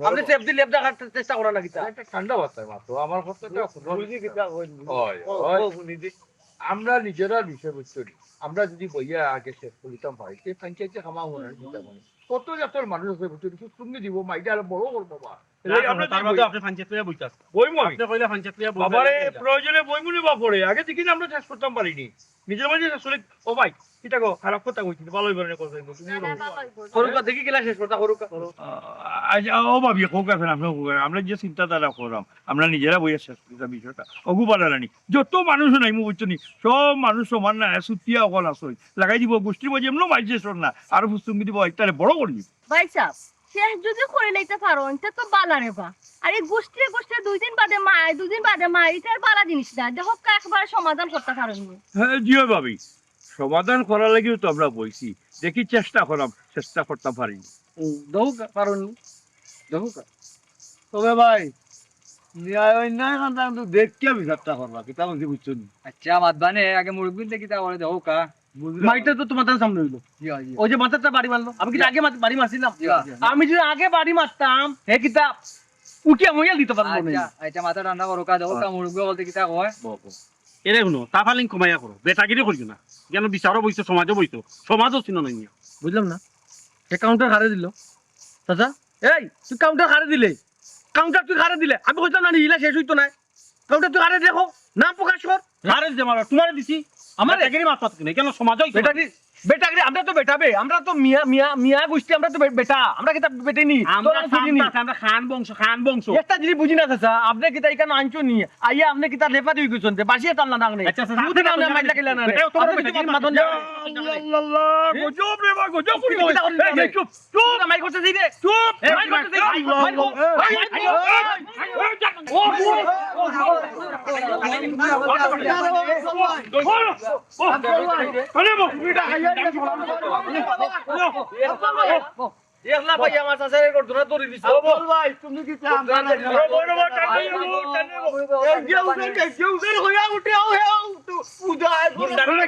আপনি সেফ দি লেফ দেখার চেষ্টা করেন না কিতা? একটা ঠান্ডা মাথায় মাতো, আমার কথা একটা ও, হুনি দি কিতা, ওই হুনি দি। ওই, ও, ওই। ও, হুনি দি। আমরা নিজেরা বিষয়বস্তু নিয়ে আমরা যদি বইয়া আগে শেষ করিতাম পারি, তে পঞ্চায়েতে কামা হওয়ার চিন্তা করি। কত জাতর মানুষ আছে বুঝছো, কিছু তুমি দিব, মাইটা আরো বড় করবো বা। না, এই আমরা তার যদি মাঝে বই-, আপনি পঞ্চায়েত লইয়া বইতা। বইমু আমি। আপনি কইলে পঞ্চায়েত লইয়া বই বাবারে, বইতা। প্রয়োজনে বইমু নি বাপরে, আগে দেখি না আমরা শেষ করতাম পারিনি। নিজের মাঝে শেষ করি, ও ভাই, কিতা গো, খারাপ কথা কইছি, ভালো হইব না কথা কইছি। না, না, ভালো হইব। করুকা, দেখি কিলা শেষ করতা, করুকা। আহ, আচ্ছা, ও ভাবি, কউকা ফের, আপনি কউকা, আমরা যে চিন্তাধারা করলাম, আমরা নিজেরা বইয়া শেষ করি বিষয়টা। অগু বালা রানি, যত মানুষ নাই, মু বুঝছো নি, সব মানুষ সমান না, সুতিয়া অকল আছে। লাগাই দিব, গোষ্ঠীর মাঝে এমনও মাইজে সর না, আর ফুসুঙ্গি দিব, ইতারে বড় করি দিব। ভাই সাহেব, শেষ যদি করি লইতে পারো, ইটা তো বালা রে বা। আর এই গোষ্ঠীরে গোষ্ঠীরে দুই দিন বাদে মাই, দুই দিন বাদে মাই, ইটা আর বালা জিনিস না। দেখো, একবারে সমাধান করতে পারো নি। হ্যাঁ, জি অয় ভাবি, সমাধান করার লাগিও তো আমরা বইছি। দেখি, চেষ্টা করাম, চেষ্টা করতাম পারি। হুম, দেখো কা-, পারো নি? দেখো কা-, তবে ভাই, ন্যায় অন্যায় কান্তা কিন্তু দেখিয়া বিচারটা করবা, কিতা বলছি বুঝছো নি? আচ্ছা, মাতবা নে, আগে মুরব্বিনতে কিতা করে দেখো কা। বুঝলাম। মাইটা তো তোমার সামনে হইলো। জি, জি। ওই যে মাথাটা বাড়ি মারলো, আমি কিন্তু জি। আগে মাত-, বাড়ি মারছিলাম। জি, জি। আমি যদি আগে বাড়ি মারতাম, হে কিতা উঠিয়া মইয়া দিতে পারলো না। আচ্ছা, আচ্ছা, মাথা ঠান্ডা করো, কা দেখো কা হ্যাঁ। মুরব্বি বলতে কিতা কয়। বল, বল। এরে হুনো, তাফালিং কমাইয়া করো, বেটাগিরি করিও না। কেন বিচারও বইছো, সমাজও বইছো, সমাজও চিনো নাই। বুঝলাম না, হে কাউন্টার কারে দিল? চাচা, এই, তুই কাউন্টার কারে দিলে? কাউন্টার তুই কারে দিলে? আমি কইতাম না নি, ইলা শেষ হইতো না। কাউন্টার তুই কারে দেখো, নাম প্রকাশ কর। কারে দিছে মারবা? তোমারে দিছি। আমারে? বেটাগিরি মাত মাত কেনে? কেন সমাজ হইছে? বেটাগিরি, বেটাগিরি, আমরা তো বেটা বে, আমরা তো মিয়া, মিয়া, মিয়া গোষ্ঠী, আমরা তো বে-, বেটা, আমরা কিতা বেটি নি? আমরা তোরা তো বেটি নি। খান, আমরা খান বংশ, খান বংশ। একটা জিনিস বুঝি না চাচা, আপনি কিতা এখানে আনছো নি? আইয়া আপনি কিতা লেফা দিয়ে গেছেন যে বাসিয়ে তার না দাগ নেই। আচ্ছা, আচ্ছা, মুখে আচ্ছা, না, আচ্ছা, মাইলা গেলে না। বেটা, তোমার বেটা, বেটা, মাদন যা। আল্লাহ, আল্লাহ, গজব রে বা, গজব রে বা। কিতা করে? এই, এই, চুপ। চুপ! মাইর করতে দিই রে। চুপ! এই, মাইর করতে দিই। এই, মাইর কর। এই, এই, এই, এই, এই, এই, এই, এই, একলা ভাই আমার চাচারে ঘটনা ধরে দিছে। আব্দুল ভাই, তুমি কি চান? বড় বড় টান দিও, টান দিও। এই যে উঠে, এই যে উঠে, হইয়া উঠে, আও, হে, আও, তো উদা, গুন্ডা রে।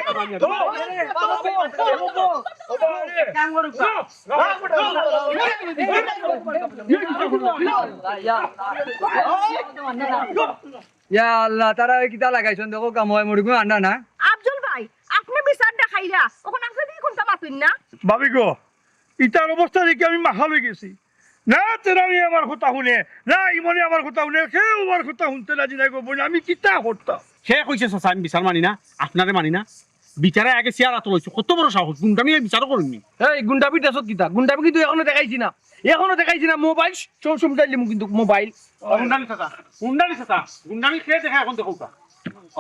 ইয়া আল্লাহ, তারা ওই কিতা লাগাইছন, দেখো, কাম হয়, মরিগুন আন্ডা না। আব্দুল ভাই, আপনি বিচার দেখাইলা, এখন আপনি কি কোনটা মাতুন না? ভাবি গো, ইতার অবস্থা দেখি আমি মাহাল হয়ে গেছি। না তেরামি আমার কথা শুনে, না ইমনে আমার কথা শুনে, কেউ আমার কথা শুনতে রাজি নাই গো বোন, আমি কিতা করতাম? সে কইছে, "চাচা, আমি বিচার মানি না, আপনারে মানি না।" বিচারে আগে চেয়ার আতো লইছে, কত বড় সাহস, গুন্ডামি এই বিচারও করইন নি। এই গুন্ডামি দেশত কিতা? গুন্ডামি কিন্তু এখনো দেখাইছি না, এখনো দেখাইছি না। মোবাইল সব সময় চাইলে কিন্তু মোবাইল। ও, গুন্ডামি চাচা, গুন্ডামি চাচা, গুন্ডামি কে দেখা এখন দেখো কা?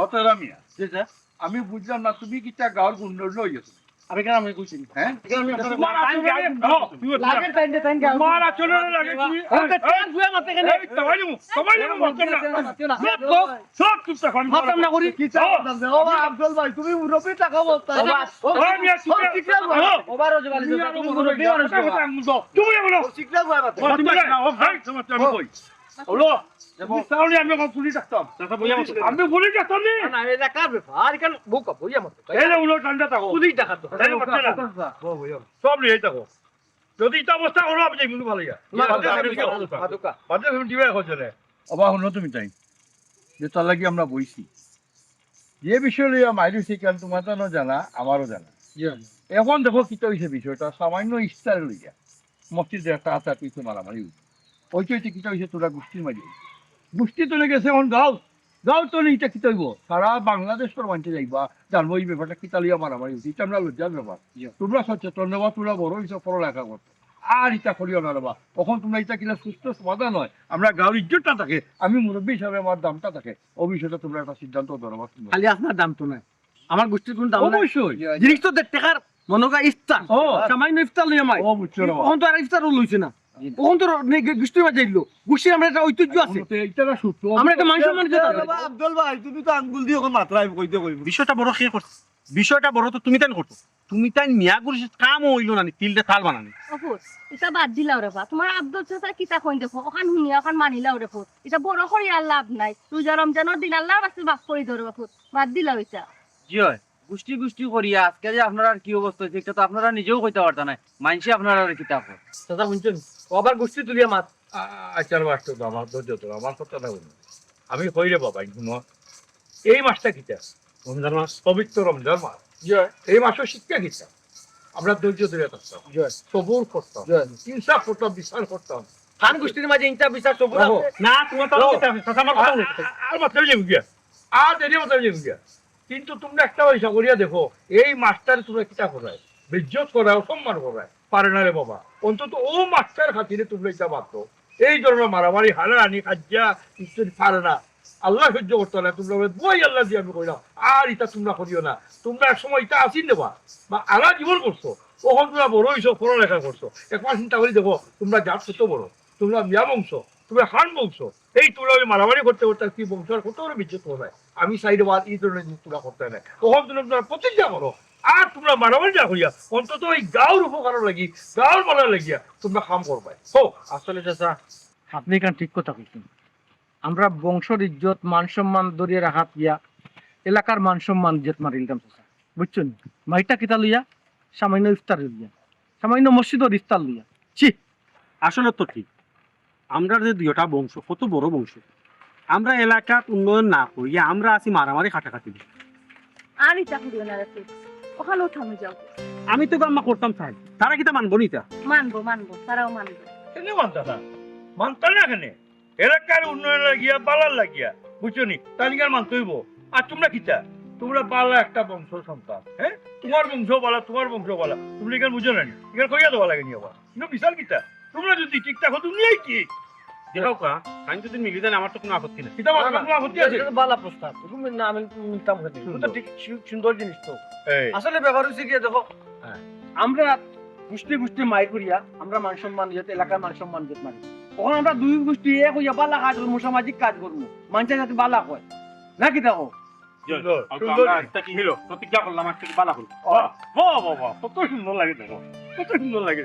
অত রামিয়া, জি স্যার। আমি বুঝলাম না, তুমি কিতা গাঁওর গুন্ডা উন্ডা হয়ে গেছো? আমি কেন আমি কইছি? হ্যাঁ? কেন আমি আপনার তোমার আচরণে, ও, তুই লাগের টাইম দে, টাইম দে। তোমার আচরণে লাগে তুমি। ওকে, এই, টাইম বুয়া মাতে কেন? এই, তোমার জন্য, তোমার জন্য মাতে না। মাতিও না। সব, সব চুপ থাকো, আমি মাতাম না করি। কি চাও? ও। ও, আফজল ভাই, তুমি মুরব্বি টাকা বলতা। ও, বাবা, ও, ও, মিয়া, তুমি ও, ঠিক আছে, ও, বাবা। ওভার হয়ে যাবে, তুমি আরো তুমি মুরব্বি মানুষ, কথা, বাবা। কথা, আমি বলবো। তুমি বলো। ও, ঠিক আছে, বাবা। ও, তুমি বলো। ও, এই, তোমার, আমি কই? ওলো, দেখো। তুমি চাও নি আমি এখন পুলিশ ডাকতাম? চাচা, বইয়া বসো। আমি পুলিশ ডাকতাম নি? না, না, এলাকার ব্যাপার। আর এখানে বুক আপ, বইয়া মতো। এই না, উলো ঠান্ডা থাকো। পুলিশ ডাকাত তো। এই, মারতে না। বউ, বইয়া। সব নিয়ে থাকো। যদি ইটা অবস্থা করো, আমি যাইমু ভালো ইয়া। না, বাদে না, আমি না, যাবো। না, না। বাদে আমি দিবা এখন চলে। অবা, হুনো তুমি তাই। যে তার লাগি আমরা বইছি। যে বিষয় লইয়া মাইর অইছে, কারণ তোমার তো জানা, আমারও জানা। জি। এখন দেখো কিতা অইছে বিষয়টা, সামান্য ইফতার লইয়া মসজিদে একটা হাতাহাতি অইছে, মারামারি অইছে। অইতে অইতে কিতা অইছে, তোরা গোষ্ঠীর মাঝে। গোষ্ঠী তো গেছে এখন গাঁও, গাঁও তো নেই, ইটা কিতা অইবো? সারা বাংলাদেশর মানষে যাইবা, জানবো এই ব্যাপারটা কিতা লইয়া মারামারি অইছে, ইটা আমরা লজ্জার ব্যাপার। জি। তোমরা সচেতন অবা, তোমরা বড় অইছো, পড়ালেখা করছো। আর ইটা করিও না রে বা। তখন তোমরা ইটা কিলা সুস্থ সমাধান হয়, আমরা গাঁওর ইজ্জতটা থাকে, আমি মুরব্বি হিসাবে আমার দামটা থাকে, ও বিষয়টা তোমরা একটা সিদ্ধান্ত ধরো বা। খালি আপনার দাম তো নাই, আমার গোষ্ঠীর কোনো দাম নাই। অবশ্যই। জিনিস তো দেড় টেকার মনে হয় ইফতার, ও। সামান্য ইফতার লইয়া মাই। ও, বুঝছো রে বা। তখন তো আর ইফতারও লইছে না। জি। তখন তো রে-, নে-, গোষ্ঠীর মাঝে আইলো। গোষ্ঠীর আমরা একটা ঐতিহ্য আছে। এটা, এটা না সূত্র। আমরা একটা মান সম্মানিত জাতি। আফজল ভাই, তুমি তো আঙ্গুল দিয়ে এখন মাত্রায় কইতে কইবো। বিষয়টা বড় কে করছে? বিষয়টা বড় তো তুমি তাই করছো। তুমি তাই মিয়া গুরুষে কাম অইলো না নি, তিলটা তাল বানানি। অফুস, ইটা বাদ দিলাও রে বা। তোমার আফজল চাচা কিতা কইন দেখো, ওখান হুনিয়া ওখান মানিলাও রে ফুত। ইটা বড় করি আর লাভ নাই। রোজা রমজানর দিন আল্লাহর বাস্তে মাফ করি দেও রে বা ফুত। বাদ দিলাও ইটা। জি অয়, গুষ্টি গুষ্টি করিয়া আজকে যে আপনারার কি অবস্থা অইছে, ইটা তো আপনারা নিজেও কইতা পারতা নায়। মানষে আপনারারে কিতা কয়? চাচা হুনছইন? ও আবার গুষ্টি তুলিয়া মাত। আ-, আচ্ছা, আমার তো, আমার ধৈর্য ধরো, আমার কথাটা হুনো। আমি কই রে বাবা, হুনো, এই মাসটা কিতা? রমজান মাস, পবিত্র রমজান মাস। জি। এই মাসও শিক্ষা কিতা? আমরা ধৈর্য ধরে থাকতাম, জি। সবুর করতাম, জি। ইনসাফ করতাম, বিচার করতাম। খান গুষ্টির মাঝে ইনসাফ বিচার সবুর আছে? না, তোমার তো ও। কথা আছে, চাচা, আমার কথা হুনো। আর মাত্র যাইব গিয়া, আর দেরি মাত্র যাইব গিয়া। কিন্তু তোমরা একটা পয়সা করিয়া দেখো, এই মাস্টারে তোমরা কিতা করায়, বেইজ্জত করায়, অসম্মান করায়, পারে না রে বাবা। অন্তত ও মাস্টার খাতিরে তোমরা ইটা বাদ দেও। এই ধরনের মারামারি, হানাহানি, কাজিয়া ইত্যাদি পারে না। আল্লাহ সহ্য করতে পারে না। তোমরা বলে, "দুয়াই আল্লাহ দিয়ে আমি কইলাম, আর ইটা তোমরা করিও না।" তোমরা এক সময় ইটা আসিন দেবা, বা আলা জীবন করছো, তখন তোমরা বড় অইছো, পড়ালেখা করছো। একবার চিন্তা করি দেখো, তোমরা জাত কত বড়, তোমরা মিয়া বংশ, তোমরা খান বংশ, এই তোমরা ওই মারামারি করতে করতে কি বংশ আর কত বড় বিচ্ছেদ হবে? আমি চাই দেবা, এই ধরনের জিনিস তোমরা করতে না। তখন তোমরা, তোমরা প্রতিজ্ঞা করো, আর তোমরা মারামারি না করিয়া অন্তত ওই গাঁওর উপকার লাগি, গাঁওর ভালা লাগিয়া তোমরা কাম করবায়। হো। আসলে চাচা, আপনি এখান ঠিক কথা কইছেন। আমরা বংশর ইজ্জত, মান সম্মান ধরিয়া রাখাত গিয়া এলাকার মান সম্মান ইজ্জত মারিলিতাম চাচা, বুঝছইন? মাইরটা কিতা লইয়া? সামান্য ইফতার লইয়া, সামান্য মসজিদর ইফতার লইয়া। ছি! আসলে তো ঠিক, আমরা যে দুইটা বংশ, কত বড় বংশ, আমরা এলাকাত উন্নয়ন না করিয়া আমরা আছি মারামারি কাটাকাটি। আর ইটা করিও না রে ফুত, ওখানেও থামে যাও। আমি তো আম্মা করতাম চাই, তারা কিতা মানবো নি ইতা? মানবো, মানবো, তারাও মানবো। কেনে মানতা না? মানতা না কেনে? এলাকার উন্নয়ন লাগিয়া, বালার লাগিয়া, বুঝছো নি? তার লিগে মানতে অইবো। আর তোমরা কিতা? তোমরা বালা একটা বংশ সন্তান, হ্যাঁ? তোমার বংশ বালা, তোমার বংশ বালা। তুমি এখানে বুঝো না নি? এখানে কইয়া দেওয়া লাগে নি আবার? কিন্তু বিশাল কিতা? তোমরা যদি ঠিক থাকো, দুনিয়াই ঠিক। দেখো কা, আমি যদি মিলি যান, আমার তো কোনো আপত্তি নাই। কিতা না, না, কোনো আপত্তি আছে? এটা তো বালা প্রস্তাব। তুমি না, আমি নিতাম কেনে। হুম। ওটা ঠিক সু-, সুন্দর জিনিস তো। এই। আসলে ব্যাপার অইছে গিয়া দেখো, হ্যাঁ। আমরা গুষ্টি গুষ্টি মাইর করিয়া, আমরা মান সম্মান ইজ্জত, এলাকার মান সম্মান ইজ্জত মারি। তখন আমরা দুই গুষ্টি এক অইয়া বালা কাজ করমু, সামাজিক কাজ করমু। মানষে যাতে বালা কয়। নাকি দেখো? সুন্দর, আর তো সুন্দর। আমরা একটা কি হলো? প্রতিজ্ঞা করলাম, আজকে বালা করবো। বাহ, বাহ, বাহ, বাহ, কত সুন্দর লাগে দেখো। কত সুন্দর লাগে।